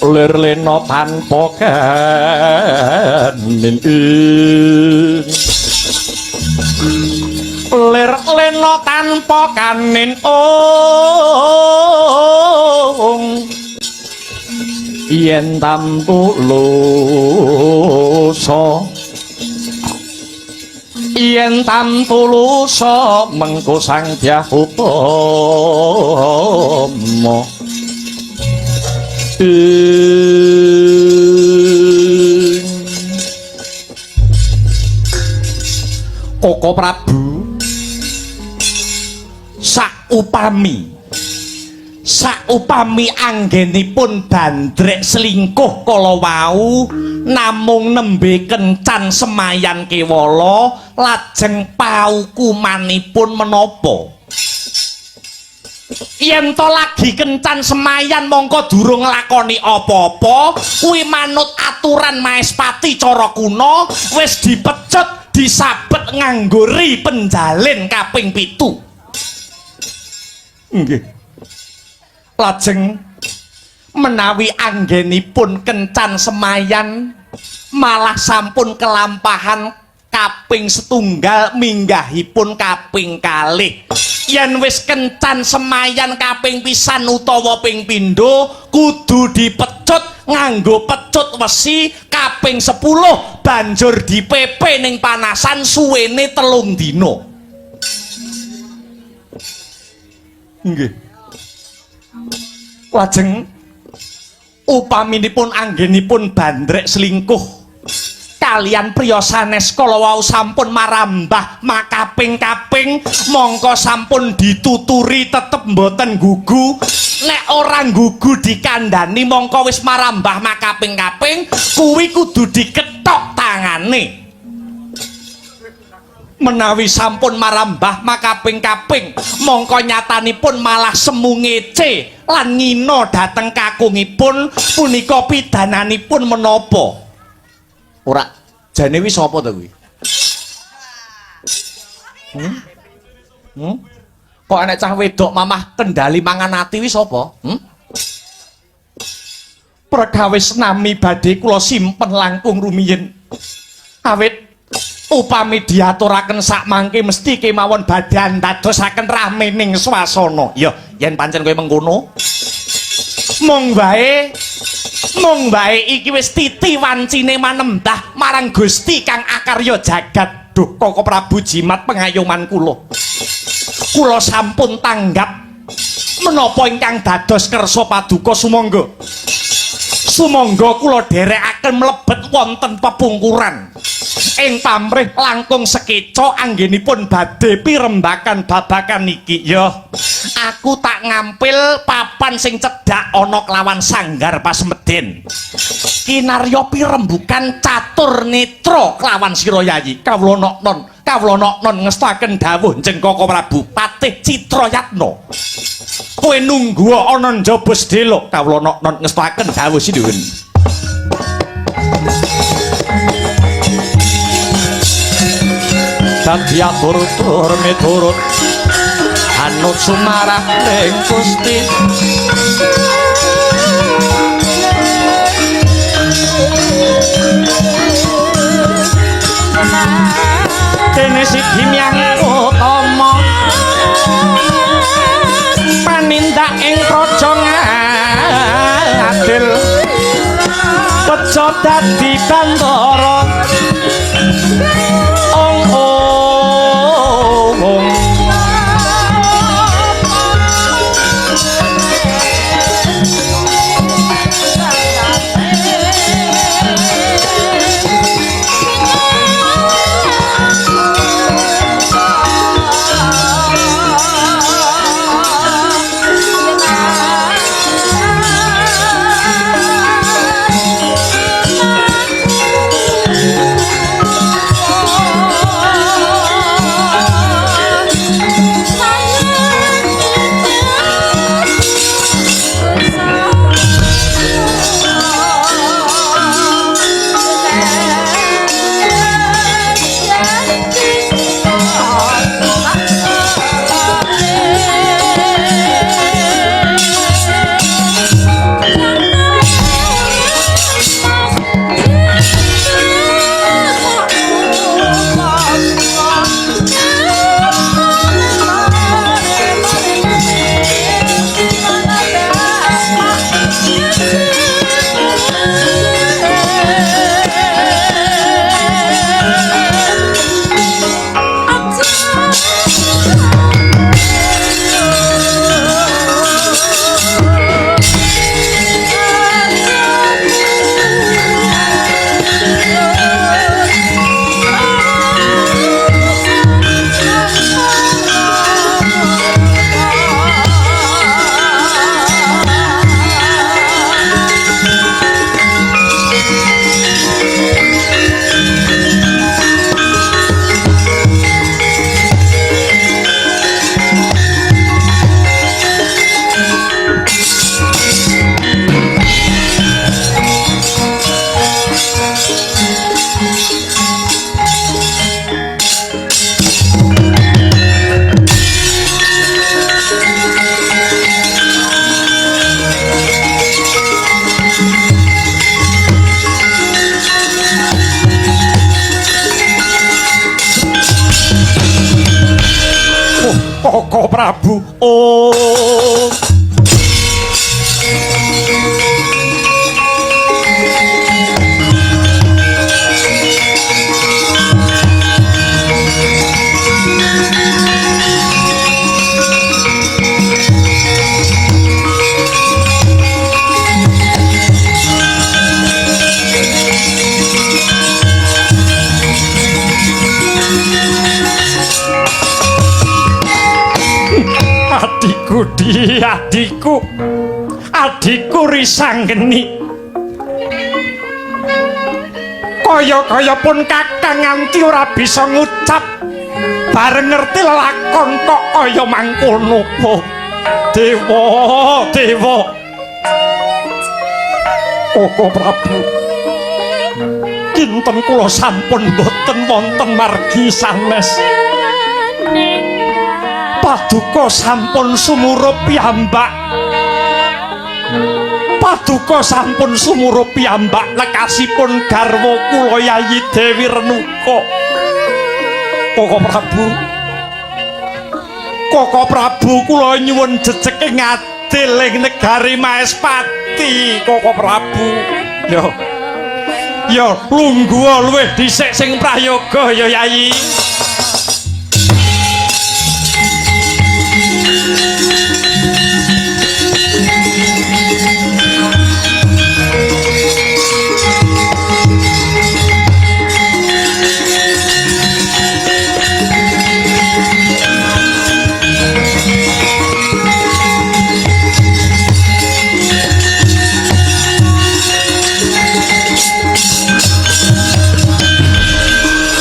Speaker 4: Lir lena tanpa kanin ing. Lir lena tanpa kanin ong. Yen tamtu lusa, yen tamtu lusa mengko Sang Dyah Utama. Ing Koko Prabu, saupami anggenipun bandrek selingkuh kala wau namung nembe kencan semayan kewala, lajeng paukumanipun menapa? Yen to lagi kencan semayan mongko durung nglakoni apa-apa, kuwi manut aturan Maespati cara kuna wis dipecut disabet nganggo ri penjalin kaping 7. Nggih. Lajeng menawi anggenipun kencan semayan malah sampun kelampahan kaping setunggal minggahipun kaping kalih, yen wis kencan semayan kaping pisan utawa ping pindho kudu dipecut nganggo pecut wesi kaping 10 banjur dipepe ning panasan suwene 3 dina. Nggih. Lajeng upaminipun anggenipun bandrek selingkuh kalian priya sanes kala wau sampun marambah makaping-kaping mongko sampun dituturi tetep mboten gugu. Nek ora gugu dikandani mongko wis marambah makaping-kaping kuwi kudu dikethok tangane. Menawi sampun marambah makaping-kaping mongko nyatanipun malah semu ngece lan ngina dhateng kakungipun, punika pidananipun menapa? Ora jane wis sapa to kuwi? Hmm? Hmm? Kok enek cah wedok mamah kendali mangan ati wis sapa? Hmm? Perkawis nami badhe kula simpen langkung rumiyin. Awit upami diaturaken sakmangke mesti kemawon badhe andadosaken ramening swasana. Ya, yen pancen kowe mengkono, mung wae iki wis titi wancine manembah marang Gusti kang akarya jagat. Duh, Koko Prabu jimat pengayoman kula. Kula sampun tanggap menapa ingkang dados kersa paduka sumangga. Sumangga kula dherekaken mlebet wonten pepungkuran. Ing pamrih langkung sekeca anggenipun badhe pirembakan babakan iki. Ya, aku tak ngampil papan sing cedhak ana kelawan sanggar pasemeden. Kinarya pirembukan catur netra kelawan sira yayi. Kawula noknon, kawula noknon ngestaken dawuh Njeng Koko Prabu Patih Citrayatna. Kowe nunggu ana njaba sedhela, kawula noknon ngestaken dawuh sinuwun. Dadi atur-tur miturut anut sumarah ning Gusti. Dene siji miyang utama panindak ing praja ngadil bejo dadi bantara. Ong ong Koko Prabu. Oh. Adikku di adikku, adikku risanggeni kaya-kaya pun kakang nganti ora bisa ngucap bareng ngerti lelakon kok kaya mangkono. Oh, dewa dewa Koko Prabu, kinten kula sampun boten wonten margi sanes. Paduka sampun sumurup piyambak. Paduka sampun sumurup piyambak lekasipun garwa kula Yayi Dewi Renuka. Koko Prabu, Koko Prabu kula nyuwun jejeke ngadil ing negari Maespati. Koko Prabu. Yo. Yo lungguh luwih dhisik sing prayoga ya Yayi.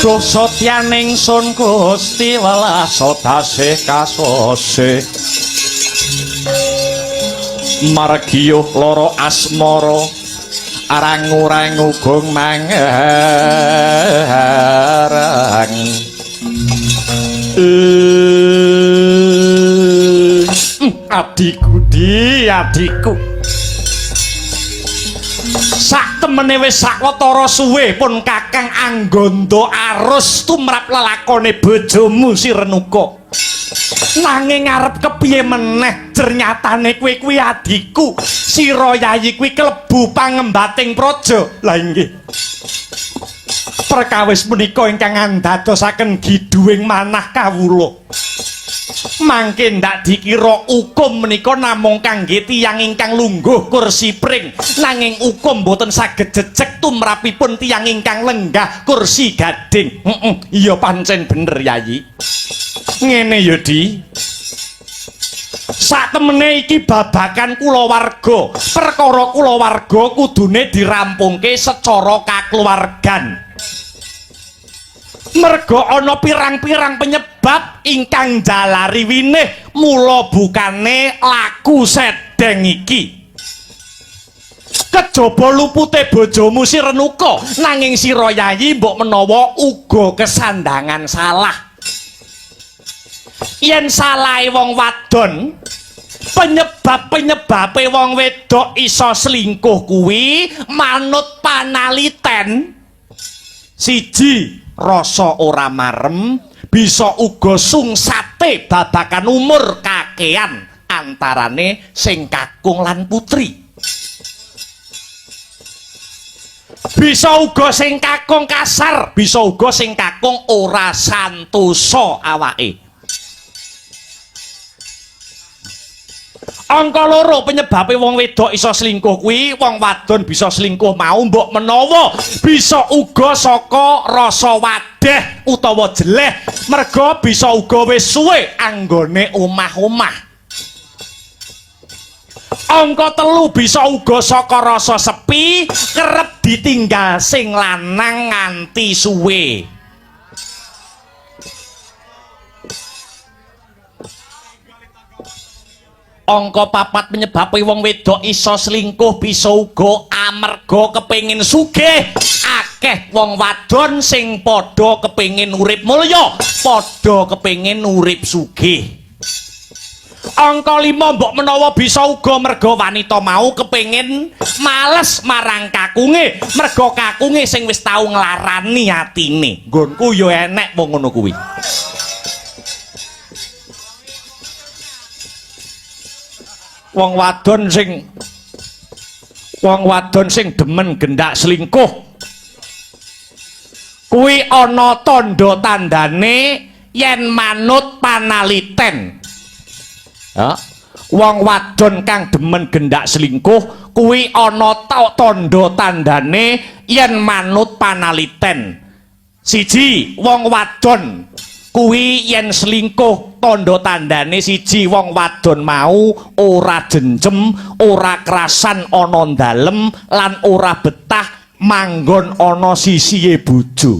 Speaker 4: Dosa tyaning sun Gusti welas tasih kasose margiyuh lara asmara arang-urang ugung mangerang. Adikku di adikku, sak temene wis sawetara suwe pun kakang angganda arus tumrap lelakone bojomu si Renuka. Nanging arep kepiye meneh jernyatane kowe kuwi adikku, sira Yayi kuwi klebu pangembating praja. Lah inggih. Perkawis menika ingkang andadosaken giduwing manah kawula. Mangke ndak dikira ukum menika namung kangge tiyang ingkang lungguh kursi pring, nanging ukum boten saged jejeg tumrapipun tiyang ingkang lenggah kursi gading. Heeh, iya pancen bener Yayi. Ngene ya Di. Sak temene iki babakan kulawarga. Perkara kulawarga kudune dirampungke secara kakluwargan. Merga ana pirang-pirang penyebab ingkang jalari winih mula bukane laku sedeng iki. Kejaba lupute bojomu si Renuka, nanging sira Yayi mbok menawa uga kesandangan salah. Yen salahe wong wadon, penyebab-penyebabe wong wedok iso selingkuh kuwi manut panaliten. Siji, rasa ora marem, bisa uga sungsate babakan umur kakean antarane sing kakung lan putri. Bisa uga sing kakung kasar, bisa uga sing kakung ora santosa awake. Angka loro penyebabe wong wedok iso selingkuh kuwi, wong wadon bisa selingkuh mau mbok menawa bisa uga saka rasa wadeh utawa jeleh, merga bisa uga wis suwe anggone omah-omah. Angka telu bisa uga saka rasa sepi, kerep ditinggal sing lanang nganti suwe. Angka papat penyebabe wong wedok iso selingkuh bisa uga amarga kepengin sugih. Akeh wong wadon sing padha kepengin urip mulya, padha kepengin urip sugih. Angka 5 mbok menawa bisa uga merga wanita mau kepengin males marang kakunge, merga kakunge sing wis tau nglarani atine. Nggonku ya enek wong ngono kuwi. Wong wadon sing demen gendak selingkuh kuwi ana tandha tandane yen manut panaliten. Ya. Wong wadon kang demen gendak selingkuh kuwi ana tandha tandane yen manut panaliten. Siji, wong wadon kuwi yen selingkuh tandha tandane siji, wong wadon mau ora jenjem, ora krasan ana dalem lan ora betah manggon ana sisihe bojo.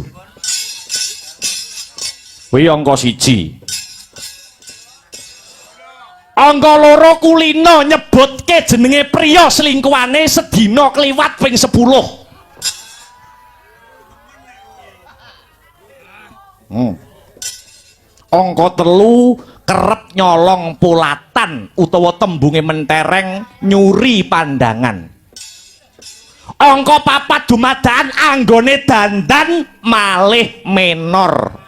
Speaker 4: Kuwi angka siji. Angka loro, kulino nyebutke jenenge priya selingkuhane sedina kliwat ping 10. Angka telu, kerep nyolong polatan utawa tembunge mentereng nyuri pandangan. Angka papat, dumadaan anggone dandan malih menor.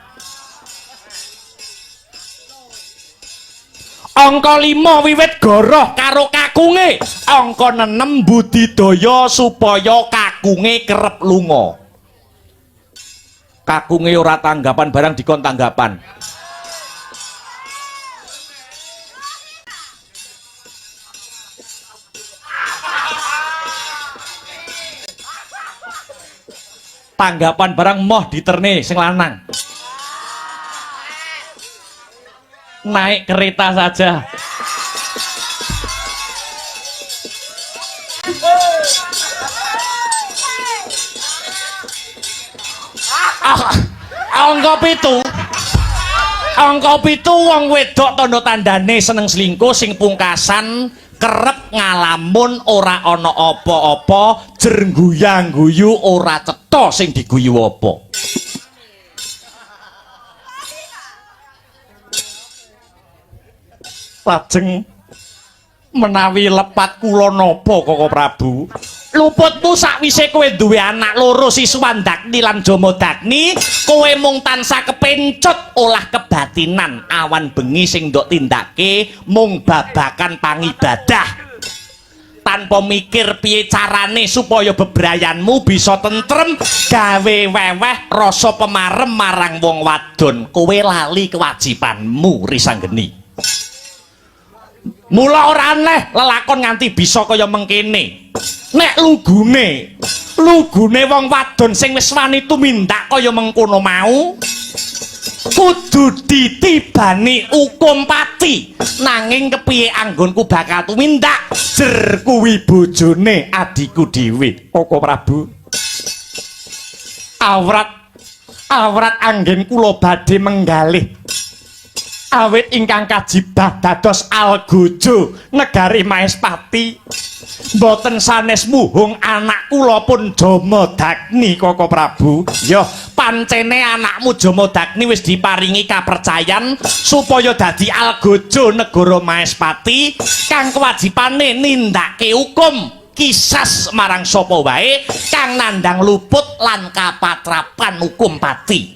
Speaker 4: Angka 5, wiwit goroh karo kakunge. Angka 6, budidaya supaya kakunge kerep lunga. Kakunge ora tanggapan barang dikon tanggapan. Tanggapan barang moh diterne sing lanang. Naik kereta saja. Angka 7. Angka 7, wong wedok tandha tandane seneng selingkuh sing pungkasan kerep ngalamun ora ana apa-apa, jer guyang-guyu ora cetha sing diguyu apa. Lajeng menawi lepat kula napa Koko Prabu? Luputmu sakwise kowe duwe anak loro Siswandagni lan Jamadagni, kowe mung tansah kepencut olah kebatinan awan bengi sing ndok tindake mung babakan pangibadah. Tanpa mikir piye carane supaya bebrayanmu bisa tentrem, gawe weweh rasa pemarem marang wong wadon. Kowe lali kewajibanmu Risanggeni. Mula ora aneh lelakon nganti bisa kaya mengkene. Nek lugune, lugune wong wadon sing wis wani tumindak kaya mengkono mau kudu ditibani hukum pati. Nanging kepiye anggonku bakal tumindak jer kuwi bojone adhiku dhewe. Koko Prabu, awrat anggen kula badhe menggalih awit ingkang kajibah dados algojo negari Maespati. Mboten sanes muhung anak kula pun Jamadagni Koko Prabu. Yo pancene anakmu Jamadagni wis diparingi kapercayan supaya dadi algojo negara Maespati kang kewajibane nindakake hukum kisas marang sapa wae kang nandhang luput lan kapatrapan hukum pati.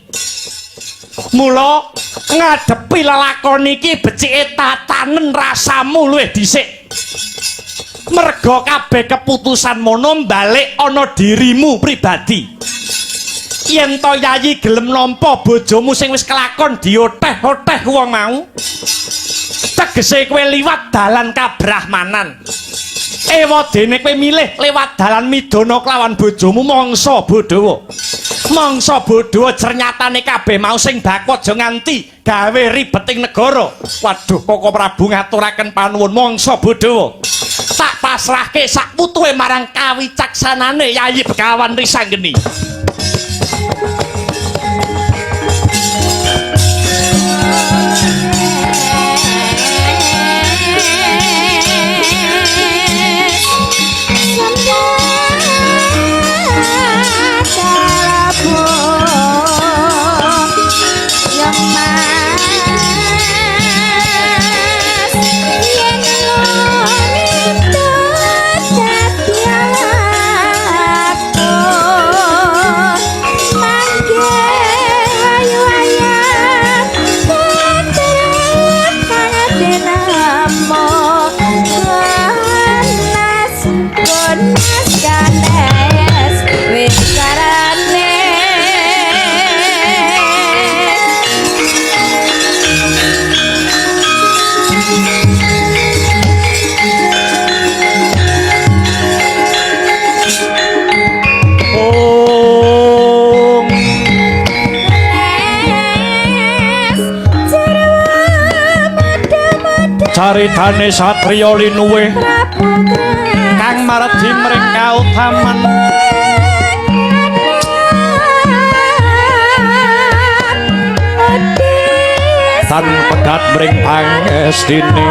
Speaker 4: Mula ngadepi lelakon iki becike tatanen rasamu luwih dhisik. Merga kabeh keputusan mono balik ana dirimu pribadi. Yen to yayi gelem nampa bojomu sing wis kelakon dioteh-oteh wong mau, tegese kowe liwat dalan kabrahmanan. Ewa dene kowe milih lewat dalan midana kelawan bojomu mangsa bodhawa. Mangsa bodhawa jernyatane kabeh mau sing bakwa aja nganti gawe ribeting negara. Waduh, Koko Prabu ngaturaken panuwun mangsa bodhawa. Tak pasrahke sak putuhe marang kawicaksanane Yayi Begawan Risanggeni.
Speaker 1: Mas, yen
Speaker 4: Caritane satriya linuwih kang maredhi mring kautaman. Tan pegat mring pangestine.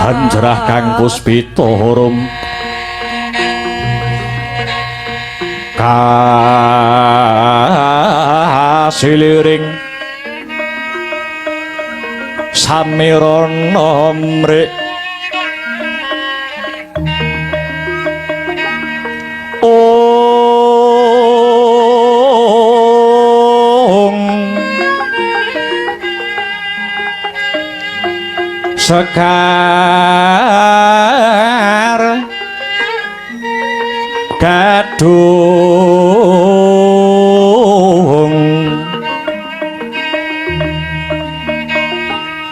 Speaker 4: Hanjrah kang puspita hurum kasiliring samirana mrik ong sekar gadung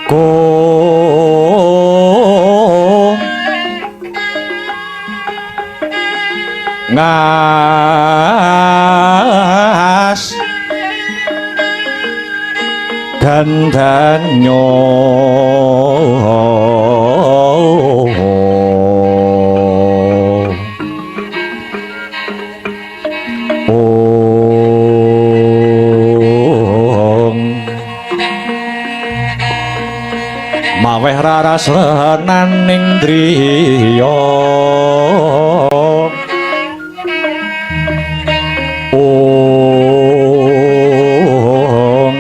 Speaker 4: ko ngas gandanyo. Ong maweh raras renaning driya. Ong ong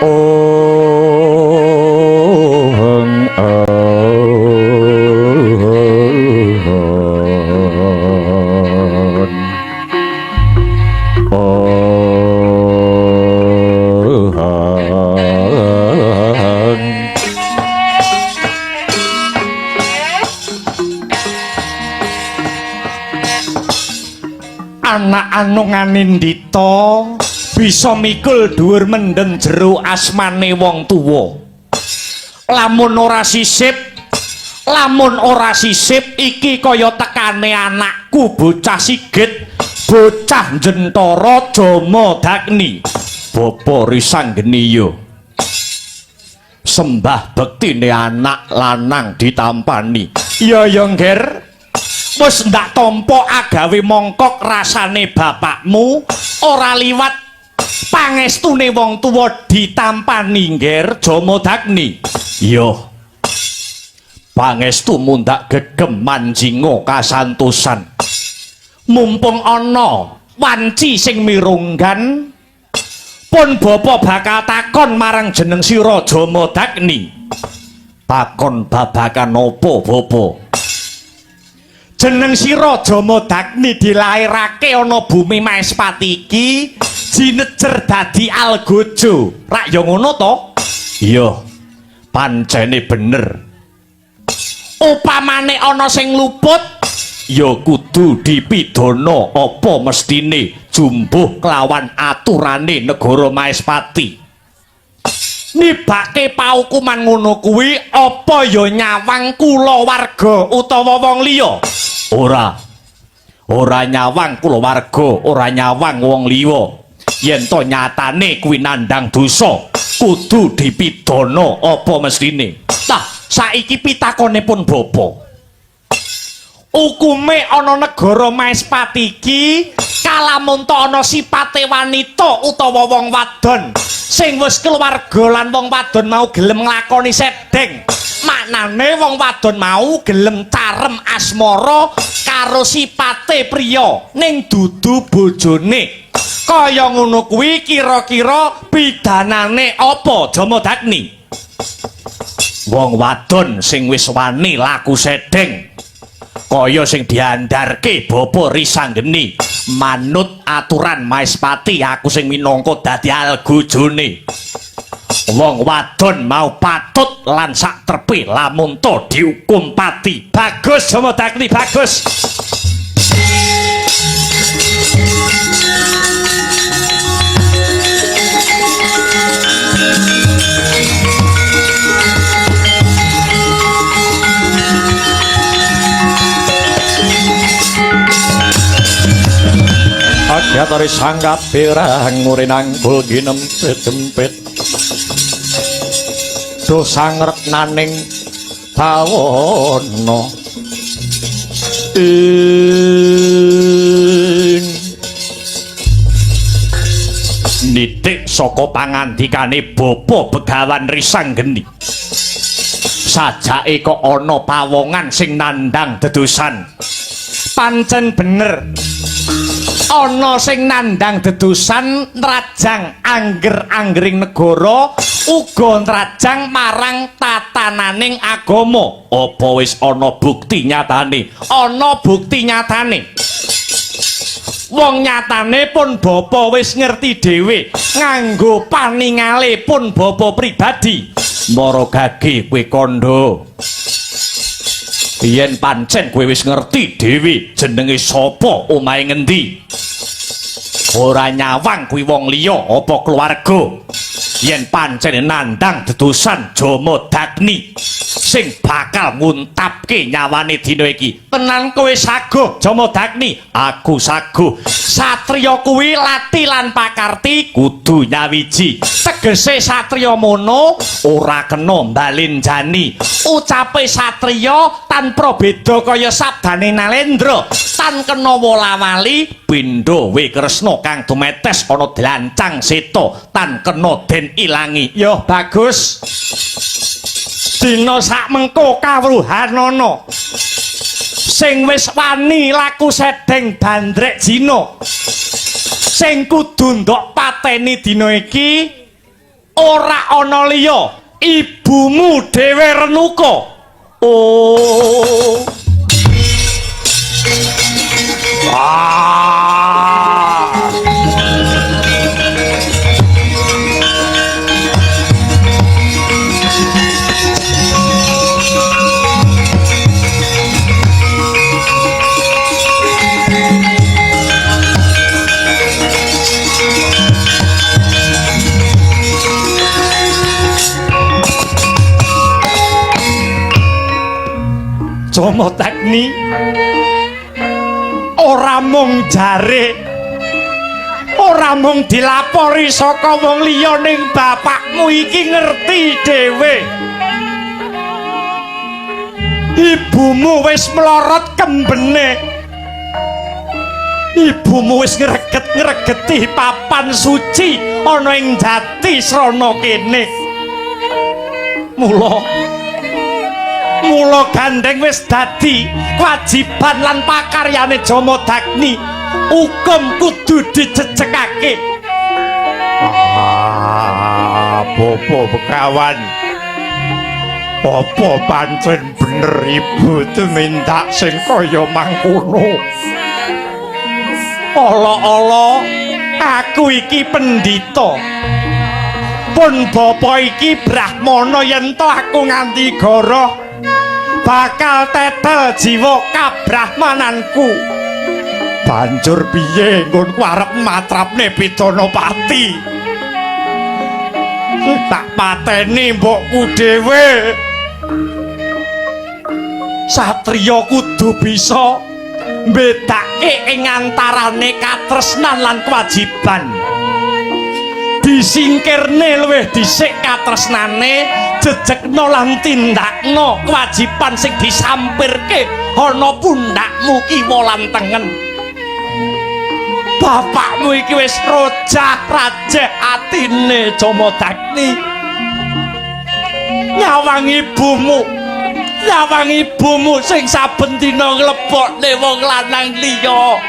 Speaker 4: ong ong. Anak anung anindita bisa mikul dhuwur mendem jero asmane wong tuwa. Lamun ora sisip, lamun ora sisip iki kaya tekane anakku bocah sigit, bocah Jentara Jamadagni. Bapa Risanggeniya. Sembah bektine anak lanang ditampani. Ya ya, Ngger. Wis ndak tampa agawe mongkok rasane bapakmu ora liwat pangestune wong tuwa ditampani, Ngger Jamadagni. Iya. Pangestumu ndak gegem manjinga kasantosan. Mumpung ana wanci sing mirunggan, pun bapa bakal takon marang jeneng sira Jamadagni. Takon babagan apa, bapa? Jeneng sira Jamadagni dilairake ana bumi Maespati iki jinejer dadi Algojo. Rak ya ngono to? Iya. Pancene bener. Upamane ana sing luput ya kudu dipidana apa mestine jumbuh kelawan aturane negara Maespati. Nibake paukuman ngono kuwi apa ya nyawang kulawarga utawa wong liya? Ora. Ora nyawang kulawarga, ora nyawang wong liya. Yen to nyatane kuwi nandhang dosa, kudu dipidana apa mestine. Tah, saiki pitakone pun bapa. Hukume ana negara Maespati iki kalamun ta ana sipate wanita utawa wong wadon sing wis keluarga lan wong wadon mau gelem nglakoni sedeng. Maknane wong wadon mau gelem carem asmara karo sipate priya ning dudu bojone. Kaya ngono kuwi kira-kira pidanane apa Jamadagni? Wong wadon sing wis wani laku sedeng Kaya sing diandarke Bapa Risanggeni, manut aturan Maespati aku sing minangka dadi algojone. Wong wadon mau patut lan sak trepe lamun to dihukum pati. Bagus Jamadagni, bagus. Agyatari sanggap pirang ngurinang gulginempit-empit dosa ngretnaning bawana ing nitik saka pangandikane Bapa Begawan Risanggeni. Sajake kok ana pawongan sing nandhang dedusan. Pancen bener ana sing nandhang dedusan nrajang angger-anggering negara uga nrajang marang tatananing agama. Apa wis ana bukti nyatane? Ana bukti nyatane. Wong nyatane pun bapa wis ngerti dhewe nganggo paningale pun bapa pribadi. Mara gage kowe kandha yen pancen kowe wis ngerti dhewe jenenge sapa, omahe ngendi, ora nyawang kuwi wong liya apa keluarga. Yen pancen nandhang dedusan Jamadagni sing bakal nguntapke nyawane dina iki, tenan kowe saguh Jamadagni? Aku saguh. Satriya kuwi lati lan pakarti kudu nyawiji. Tegese satriya mono ora kena mbalenjani. Ucape satriya tanpa beda kaya sabdane Nalendra, tan kena wola-wali pindha we Kresna kang dumetes ana dlancang seta tan kena den ilangi. Yo bagus. Dina sak mengko kawruhanana sing wis wani laku sedeng bandrek jina, sing kudu ndok pateni dina iki ora ana liya, ibumu dhewe Renuka. Oh. Ah. Jamadagni ora mung jare, ora mung dilapori saka wong liya, ning bapakmu iki ngerti dhewe. Ibumu wis mlorot kembene, ibumu wis ngreget-ngregeti papan suci ana ing jati srana kene. Mula gandeng wis dadi kewajiban lan pakaryane Jamadagni, hukum kudu dicecekake. Ah, Bapa Begawan, apa pancen bener ibu tumindak sing kaya mangkono? Ala-ala aku iki pendhita, pun bapa iki brahmana, yen to aku nganti goroh bakal tetel jiwa kabrahmananku. Banjur piye nggonku arep matrapne Pidanapati? Tak pateni mbokku dhewe. Satriya kudu bisa mbedake ing antarane katresnan lan kewajiban. Disingkirne luwih dhisik katresnane, jejekno lan tindakno kewajiban sing disampirke ana pundhakmu kiwa lan tengen. Bapakmu iki wis rojah rajeh atine Jamadagni. Nyawang ibumu, nyawang ibumu sing saben dina nglebokne wong lanang liya.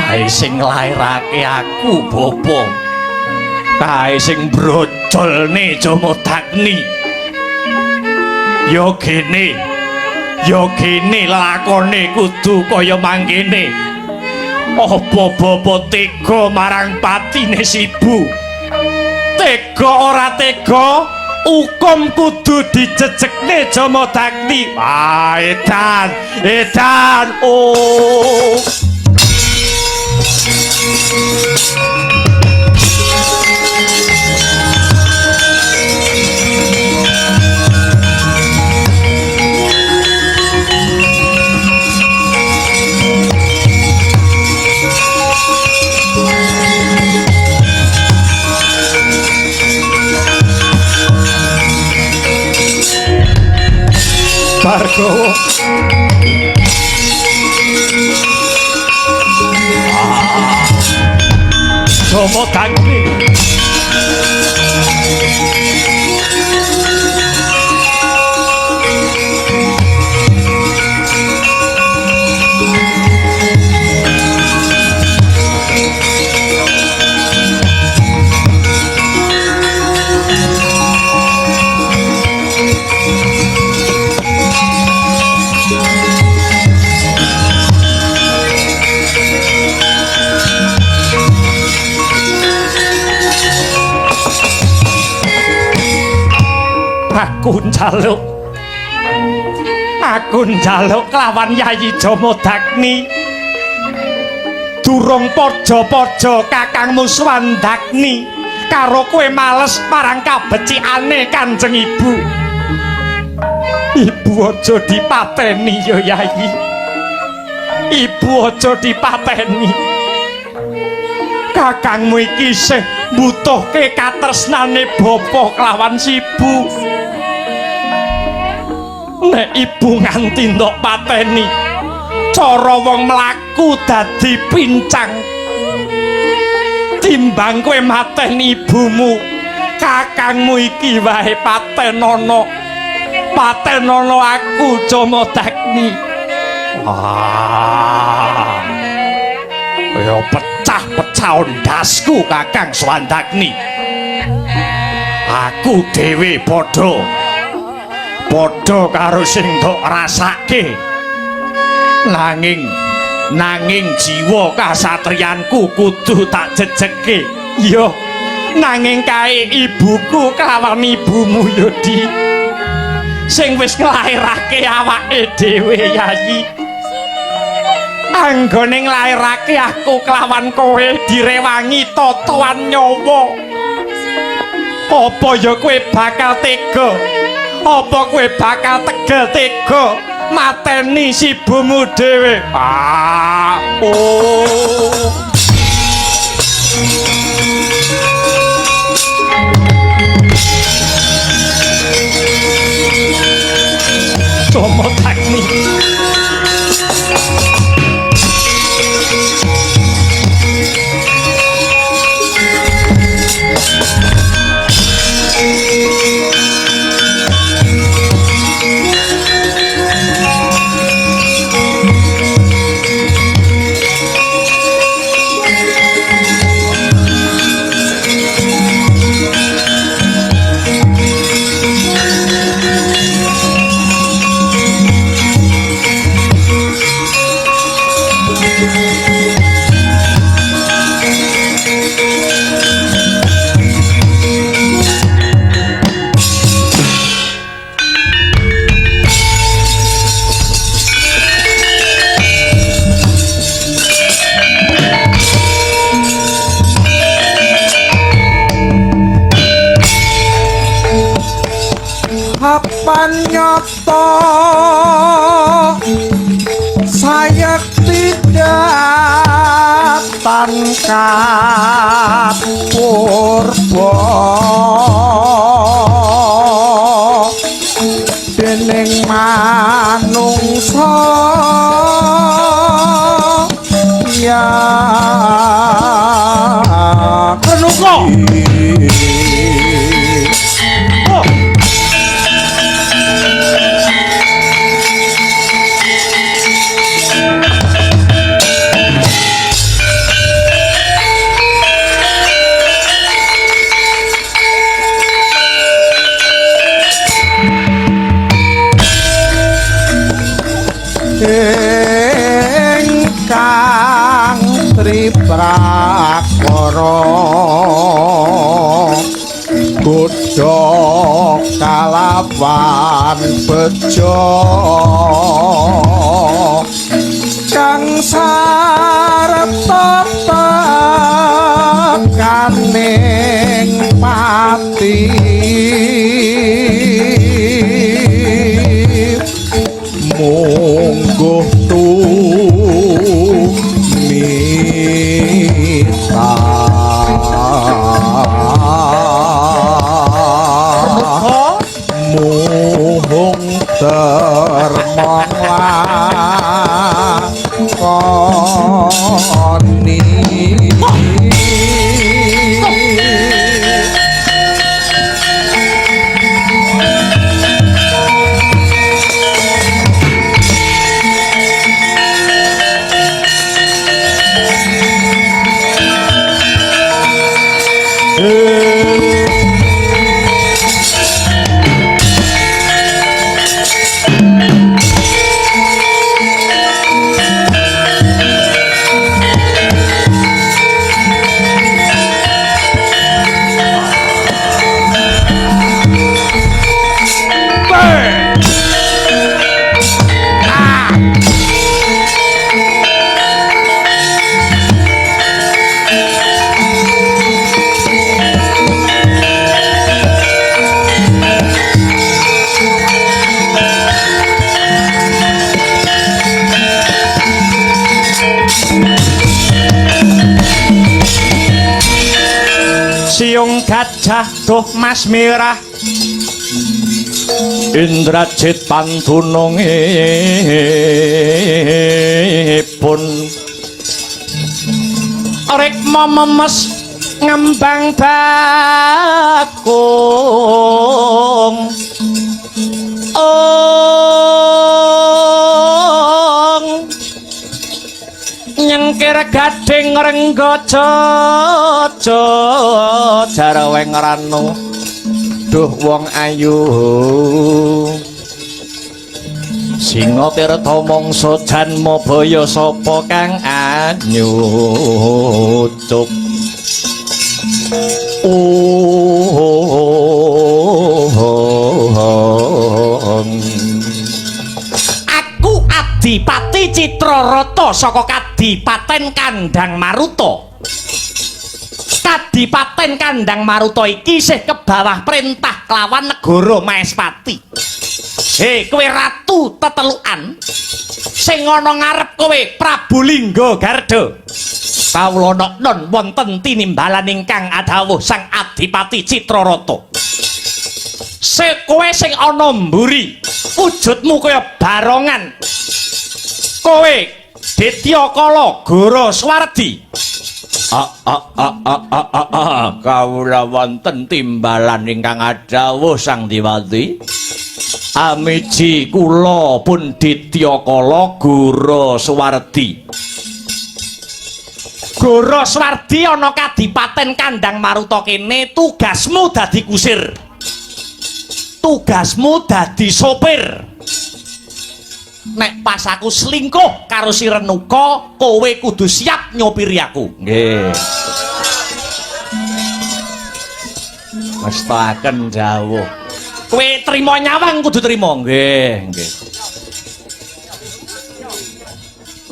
Speaker 4: Kae sing nglairake aku, Bapa. Kae sing brojol Jolne Jamadagni. Ya gene. Ya gene lakone kudu kaya mangkene. Apa bapa tega marang patine Sibu? Tega ora tega, hukum kudu dijejekne Jamadagni. Ah, edan, edan. Oh. Bargowo. Jamadagni. Aku njaluk, aku njaluk kelawan Yayi Jamadagni. Durung padha-padha kakangmu Swandagni karo kowe males marang kabecikane Kanjeng Ibu. Ibu aja dipateni ya Yayi. Ibu aja dipateni. Kakangmu iki isih mbutuhke katresnane bapa kelawan sibu. Nek ibu nganti ndok pateni, cara wong mlaku dadi pincang. Timbang kowe mateni ibumu, kakangmu iki wae patenono. Patenono aku Jamadagni. Ah. Ya pecah-pecah ndasku Kakang Swandagni. Aku dhewe padha padha karo sing ndok rasake. Nanging nanging jiwa kasatriyanku kudu tak jejeke. Ya nanging kae ibuku kelawan ibumu ya Di. Sing wis nglairake awake dhewe Yayi. Anggone nglairake aku kelawan kowe direwangi totoan nyawa. Apa ya kowe bakal tega? Apa kowe bakal tegel tega mateni sibumu dhewe? Ah, oh. Jamadagni.
Speaker 5: Papan nyata sayekti datan kapurba dening manungsa ya
Speaker 4: Renuka. Oh.
Speaker 5: Padha kalawan bejo kang sarta tekaning pati mungguh tumita muhung termong lakoni.
Speaker 4: Siung gajah duh mas merah Indrajit pantunungipun rikma memes ngembang bakung ong nyengkir gading rengga jaja jarweng ranu duh wong ayu singa tirta mangsa janma baya sapa kang anyucuk ong. Aku Adipati Citrarata saka Kadipaten Kandang Maruta. Kadipaten Kandang Maruta iki isih kebawah perintah kelawan negara Maespati. He, kowe ratu tetelukan sing ana ngarep kowe Prabu Lingga Garda. Kawula noknon wonten tinimbalan ingkang adhawuh Sang Adipati Citrarata. Se kowe sing ana mburi, wujudmu kaya barongan. Kowe Ditya Kala Gora Swardi. Kawula wonten timbalan ingkang adhawuh Sang Diwati. Amiji kula pun Ditya Kala Gora Swardi. Gora Swardi ana Kadipaten Kandang Maruta kene, tugasmu dadi kusir. Tugasmu dadi sopir. Nek pas aku selingkuh karo si Renuka, kowe kudu siap nyopiri aku. Nggih. Mestakaken dawuh. Kowe trima nyawang kudu trima. Nggih, nggih.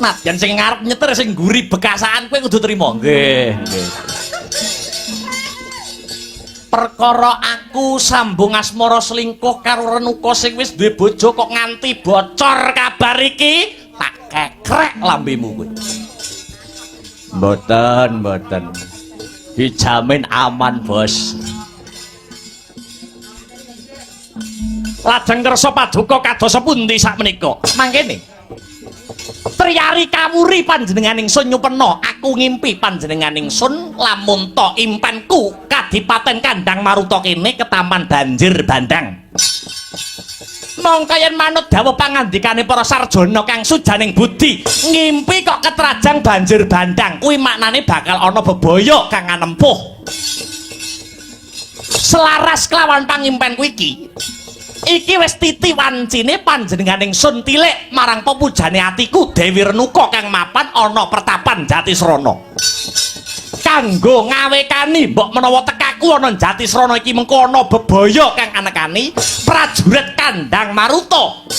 Speaker 4: Nadyan sing ngarep nyetir sing ngguri bekasaan kowe kudu trima. Nggih, nggih. Perkara aku sambung asmara selingkuh karo Renuka sing wis duwe bojo kok nganti bocor kabar iki, tak kekrek lambemu kowe. Mboten, mboten. Dijamin aman, Bos. Lajeng kersa paduka kados pundi sakmenika? Mangkene. Triyari kawuri panjenengan ingsun nyupena, aku ngimpi panjenengan ingsun lamun ta impenku Kadipaten Kandang Maruta kene ketaman banjir bandang. Mongko yen manut dawuh pangandikane para sarjana kang sujaning budi, ngimpi kok ketrajang banjir bandang, kuwi maknane bakal ana bebaya kang anempuh. Selaras kelawan pangimpenku iki, iki wis titi wancine panjenengan ingsun tilik marang pepujane atiku Dewi Renuka kang mapan ana pertapan Jatisrana. Kanggo ngawekani mbok menawa teka aku ana Jatisrana iki mengko ana bebaya kang anekani prajurit Kandang Maruta.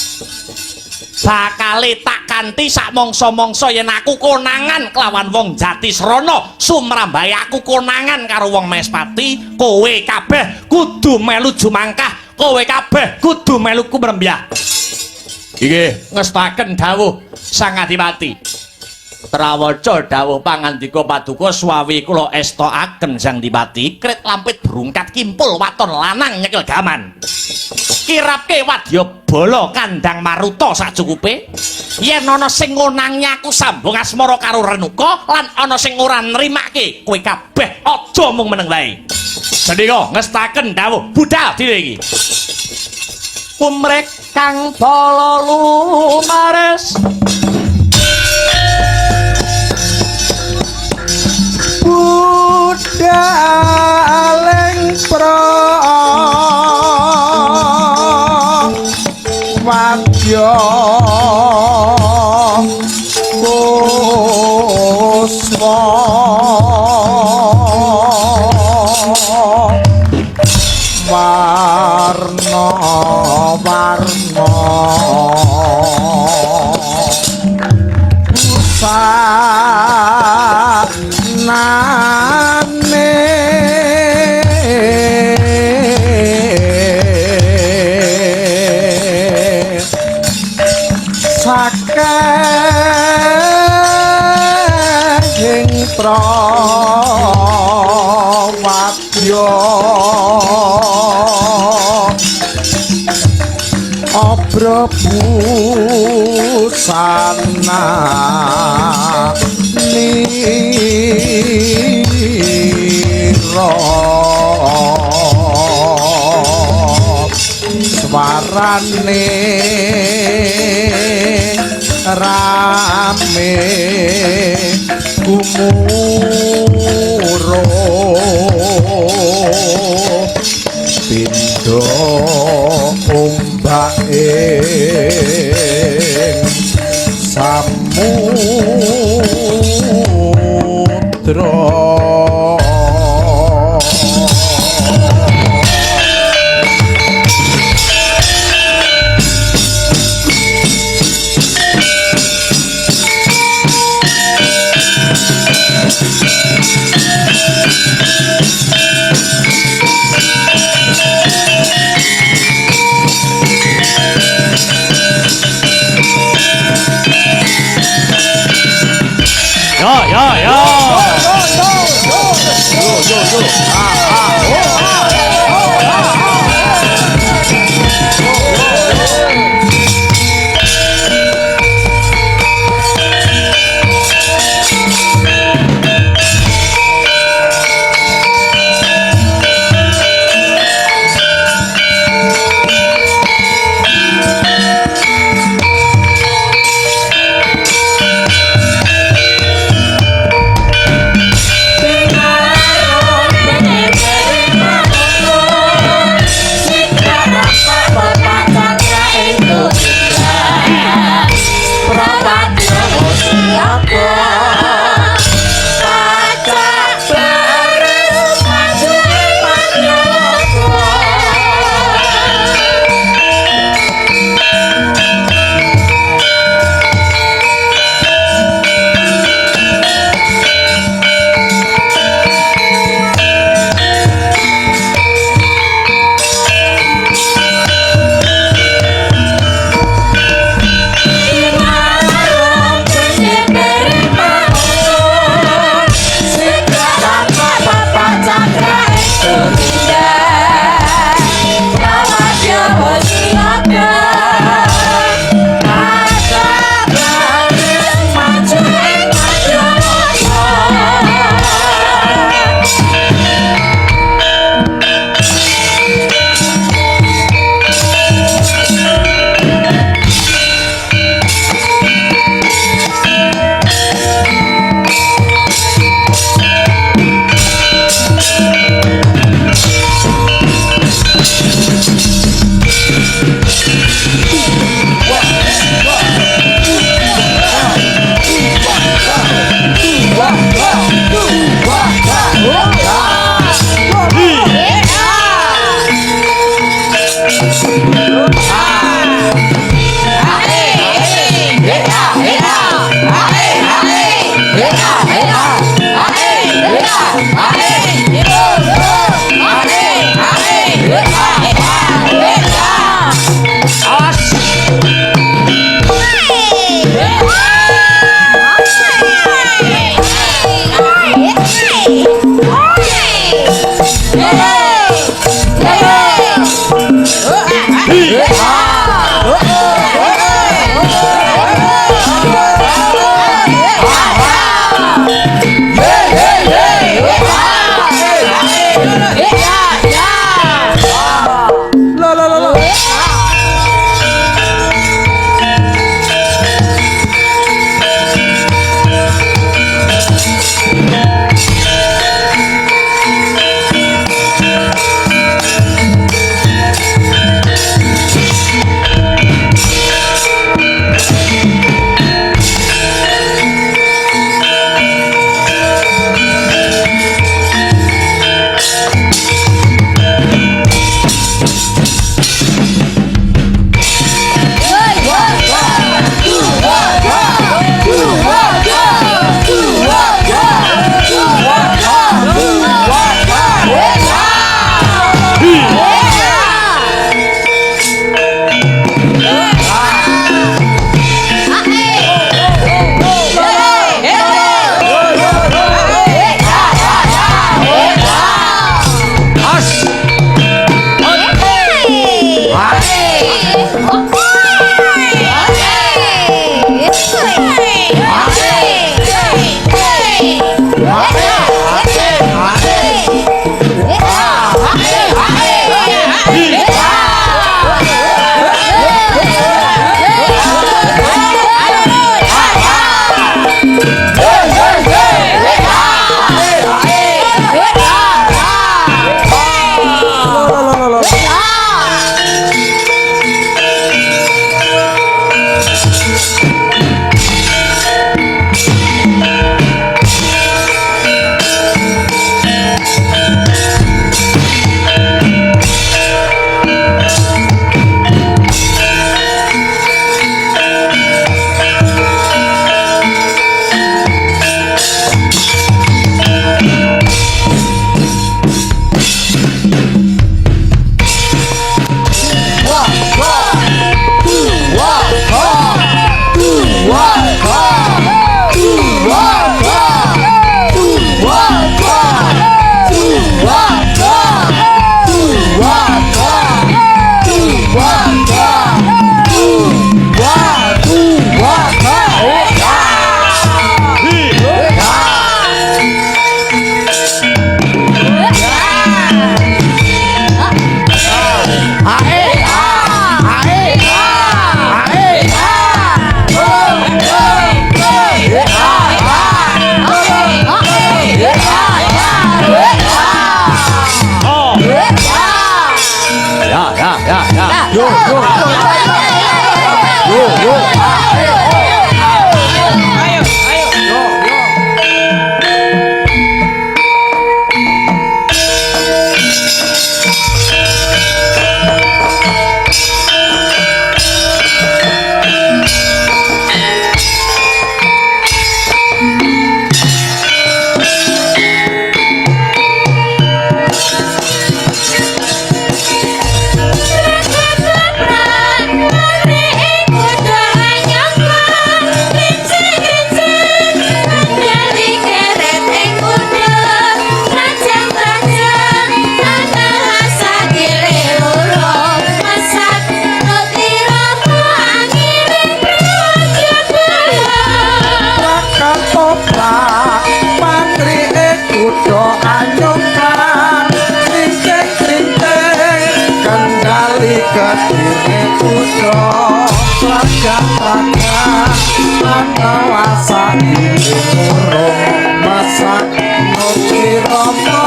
Speaker 4: Bakale tak kanthi sak mangsa-mangsa yen aku konangan kelawan wong Jatisrana, sumrambahe aku konangan karo wong Mespati, kowe kabeh kudu melu jumangkah, kowe kabeh kudu melu kumrembyah. Inggih, ngestaken dawuh Sang Adipati. Trawaca dawuh pangandika paduka swawi kula estokaken Sang Dipati, krit lampit brungkat kimpul waton lanang nyekel gaman. Kirapke wadya bala Kandang Maruta sacukupe. Yen ana sing ngonangi aku sambung asmara karo Renuka lan ana sing ora nrimake, kowe kabeh aja mung meneng wae. Sendika ngestaken dawuh budal dina iki. Kumrek kang bala lumares
Speaker 5: budaleng pra wadya kuswa warna warna busanane saking prawadya obra busana nira swarane rame gumuro pindha ombake samudra.
Speaker 2: ya, ya.
Speaker 5: Yo yo yo yo.
Speaker 3: Ayo, ayo.
Speaker 5: Yo yo. Ketoprak patrike kuda anyongkan krincing-krincing kendali kedire kuda traga-traga anawasa murung masak noti rama.